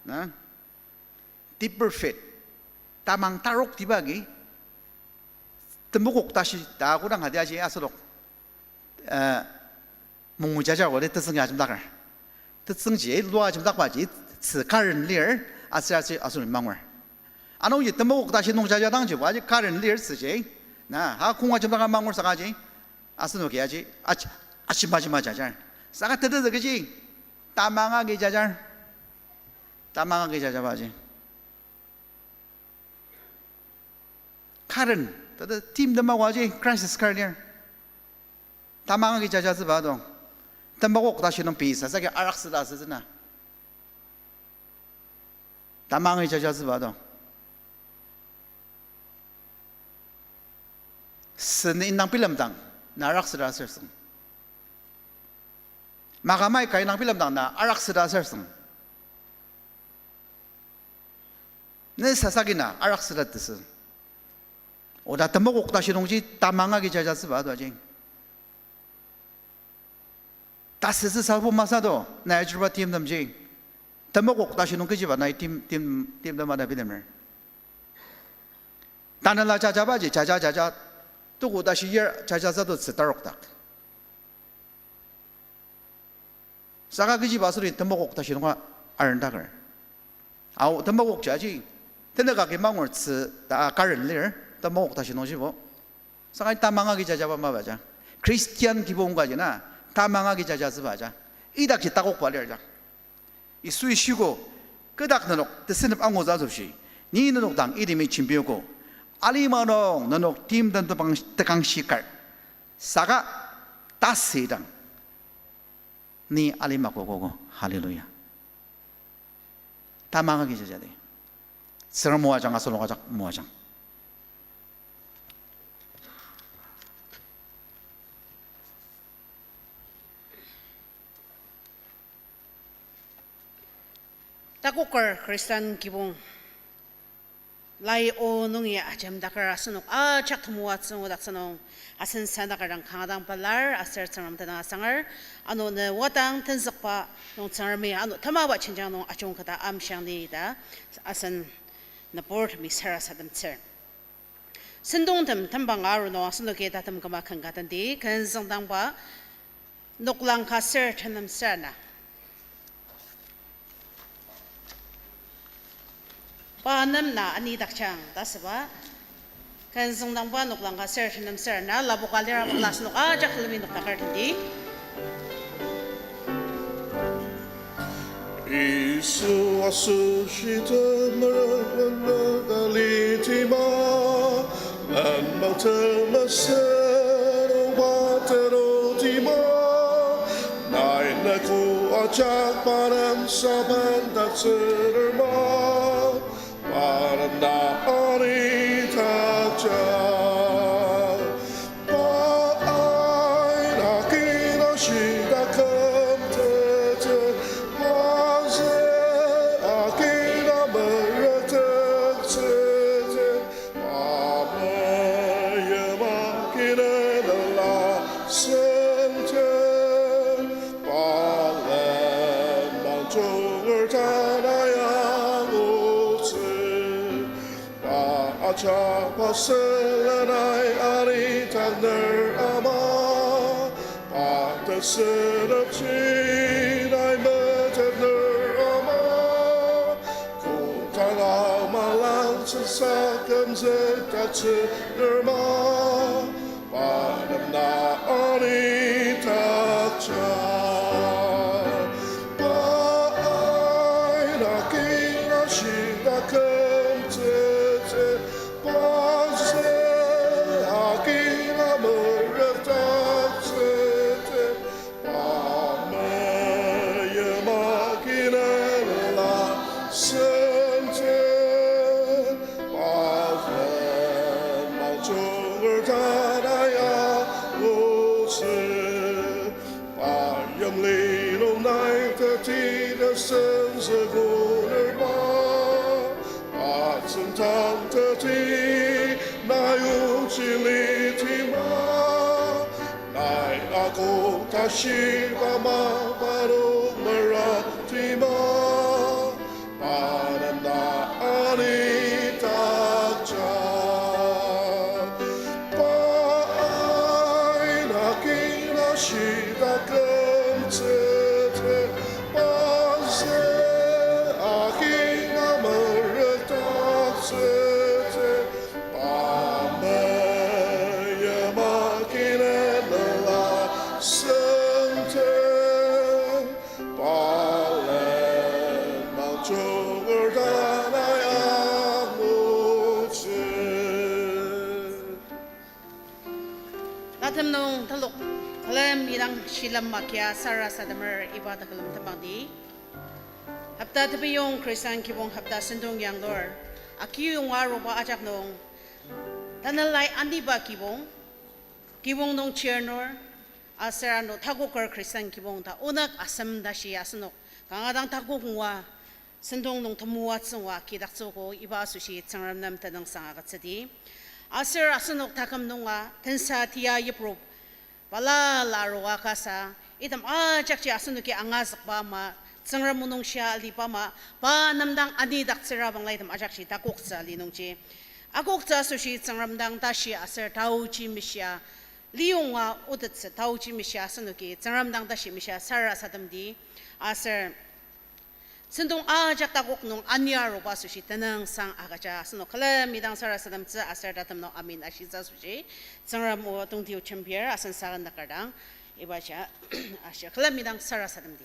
na, deeper faith, tamang tarok tiba agi, temokok tashi ta kodang adi aji asenok, eh, mungu jajar wale tetsüng ya ajemdaker. Tetsüngji lua ajemdakbaji tzü karen lir, aser aser asenok mangur. Anungji temokok tashi nung jaja dangjibo aji karen lir tzüji, na, ha kong ajemdaka mangur saka ji, asenoki aji, ach-, ashi maji majajar. Saka tetezü kechi, tamang agi jajar. Tamang agi jajabaji karen, tata timtem awaji crisis kar lir. Tamang agi jajatsüba adong. Temokok tashi nung pei sasagi araksüta asütsü na. Tamang agi jajatsüba adong. Sen indang bilemdang, na araksüta aserseng. Makamai ka indang bilemdang na araksüta aserseng. Ne sasagi na araksüta tesü. Oda temokok tashi nungji tamang agi jajatsüba adoji. Tasütsü sabo masü do, na ajuruba timtemji. Temokok tashi nung kechiba nai tim, tim, timtem ana bilemer. Tanela jajabaji, jaja, jaja. Tuku tashi yer jajatsü do tzü tarok dak. Saka kechiba asüri temokok tashi nunga arendaker. Ao, temokok jaji, tenük agi mangur tzü ta karen lir, temokok tashi nungshibo. Saka tamang agi jajaba mabaja. Christian kibong kaji na, tamang agi jajatsübaja. Idakji takokba lir ja. Yisui shiko, kü dak nenok tesenep angutsü asoshi, ni nenok dang itimi jembiogo. Alima nung nenok timtem tebang tekangshi kar. Saka tasüdang ni alima kokogo. Hallelujah. Tamang agi jajadi. Tsüngrem moajang, asenok ajak moajang. Takoker Khristan kibong, lai o nungi ajemdaker asenok ajak temoatsü ngudaktsü nung, asen sendakerdang kanga dang pelar aser Tsüngrem tenüng asanger, ano ne wadang tenzükba nung Tsüngremi ano temaba jenjang nung ajungketa amshiang ni ta asen nüburtemi sarasademtsür. Sentongtem tembang aru nung asenoki tatem küma ken ka tendi, ken züngdangba noklang ka ser tenem ser ana. Pa nem na anidakjang ta asüba, ken züngdangba noklang ka ser tenem ser ana, lapoka lira bakla asenok ajak külemi nokdaker tendi. Yisu asoshi temerük nenoka litima, lenmang temesen nung pa tenotima, nai nüko ajak pa nem saban tatsüner ma, pa nem na anidakja. Pa aina kina shidaküm tete, pa ze akina merüktetsüte, pa meyima kina nela sente, pa lenmang junger tanü angutsü. Pa ajak pa sülen nai anidakner ama, pa tesünepji nai metetner ama, kodang amalang sensa kümzük tatsüner ma, pa nem na anidakja. Pa aina kina shidaküm tete, pa ze akina merüktetsüte, pa meyima kina nela sente, pa lenmang junger tanü angutsü. Pa yimli nung nai teti tesenzükoner ma, pa tsüngtang teti nai ochi litima, nai Tashiba mapa nung meratima, pa nem ta anidakja. Pa aina kina shidaklemtsüte, pa ze akina meretaktsüte, pa meyama kina mela sente, pa lenmang choker tanai angutsü. Tatem nung telok, külem idang shilem makia sarasademer iba tekülem temangdi. Hopta tepiyong Khristan kibong hopta sentong yanglur, akiyonga aruba ajak nung, Tanelai aniba kibong, kibong nung chirnur, aser ano takoker Khristan kibong ta onük asem tashi asenok kanga dang takok ngua, sentong nung temoatsü ngua kidaktsüogo iba asoshi Tsüngrem nem tenüngsang agütsüdi. Aser asenok taküm nunga tensa tia yiprup balala arua kasa, item ajakji asenoki angazükba ama, Tsüngrem o nungshia aliba ama, pa nem dang anidaktsüra bangla item ajakji takoktsü ali nungji. Akoktsü asoshi Tsüngrem dang tashi aser taoji meshia, liyonga otettsü taoji meshia asenoki Tsüngrem dang tashi meshia sarasademdi. Aser sentong ajak takok nung ani aruba asoshi tenüngsang agüja asenok külemi dang sarasademtsü aser tatem nung amen ashitsü asoshi Tsüngrem o tongtio jembir asen sakan takar dang ibaji ashi külemi dang sarasademdi.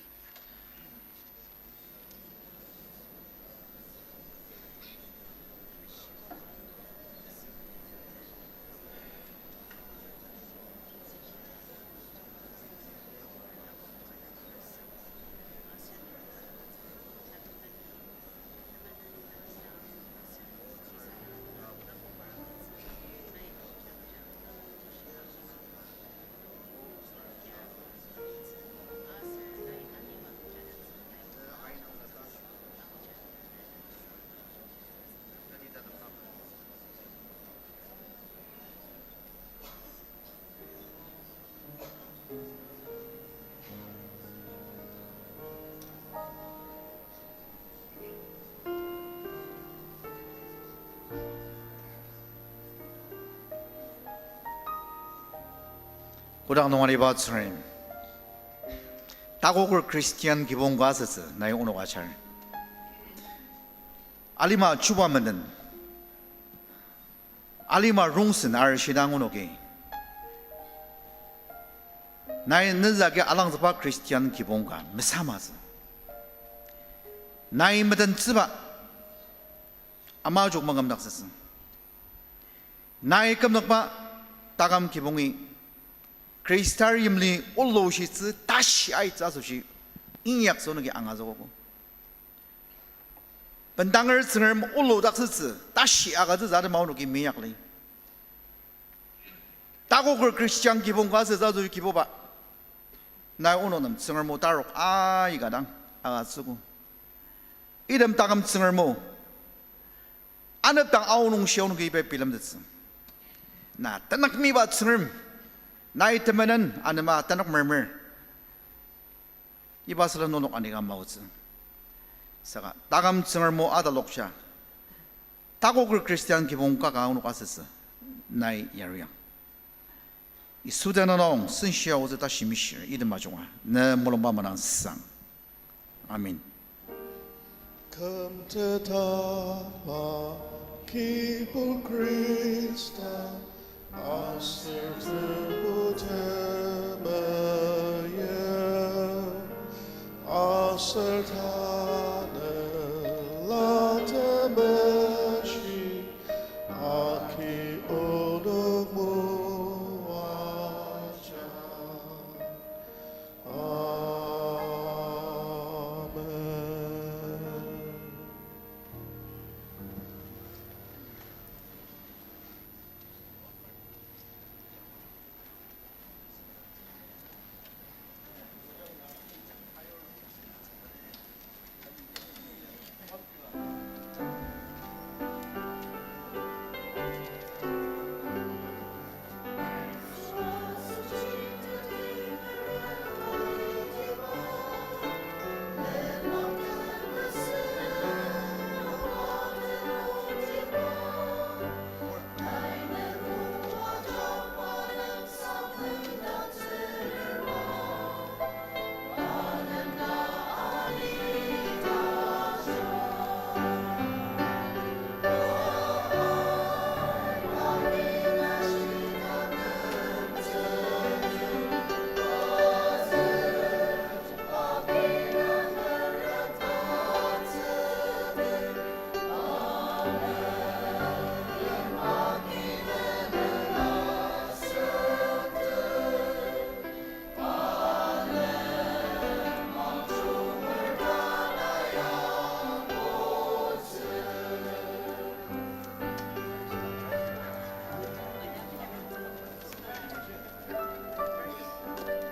Kodang nung aliba Tsüngrem, takoker Christian kibong ka asütsü nai onok ajar. Alima chuba menden, alima rongsen arishidang onoki nai nezüka alangzükba Christian kibong ka mesamatsü. Nai metentsüba ama jok mangam daktsütsü. Nai kümnükba taküm kibongi Khrista yimli olushitsü tashi aitsü asoshi inyaktsü onoki angazükogo. Bendanger Tsüngrem oludaktsütsü tashi agütsütsü atema onoki meyakli. Takoker Christian kibong ka asütsü asoshi Kibuba, nai onok nem Tsüngrem o tarok aika dang agütsüogo. Item taküm Tsüngrem o, anepdang aonung shia onoki iba bilemtettsü. Na tenük miba Tsüngrem, nai temenen anema tenük mermer. Iba sülen onok anika maotsü. Saka taküm Tsüngrem o atalokja, takoker Christian kibong ka ka onok asütsü nai yariang. Yisu tenüng nung senshia otsü tashi mishir, item ajunga ne mulungba manang sang. Amen. Kümtetba kibur Khrista, aser tebu temeim, aser ta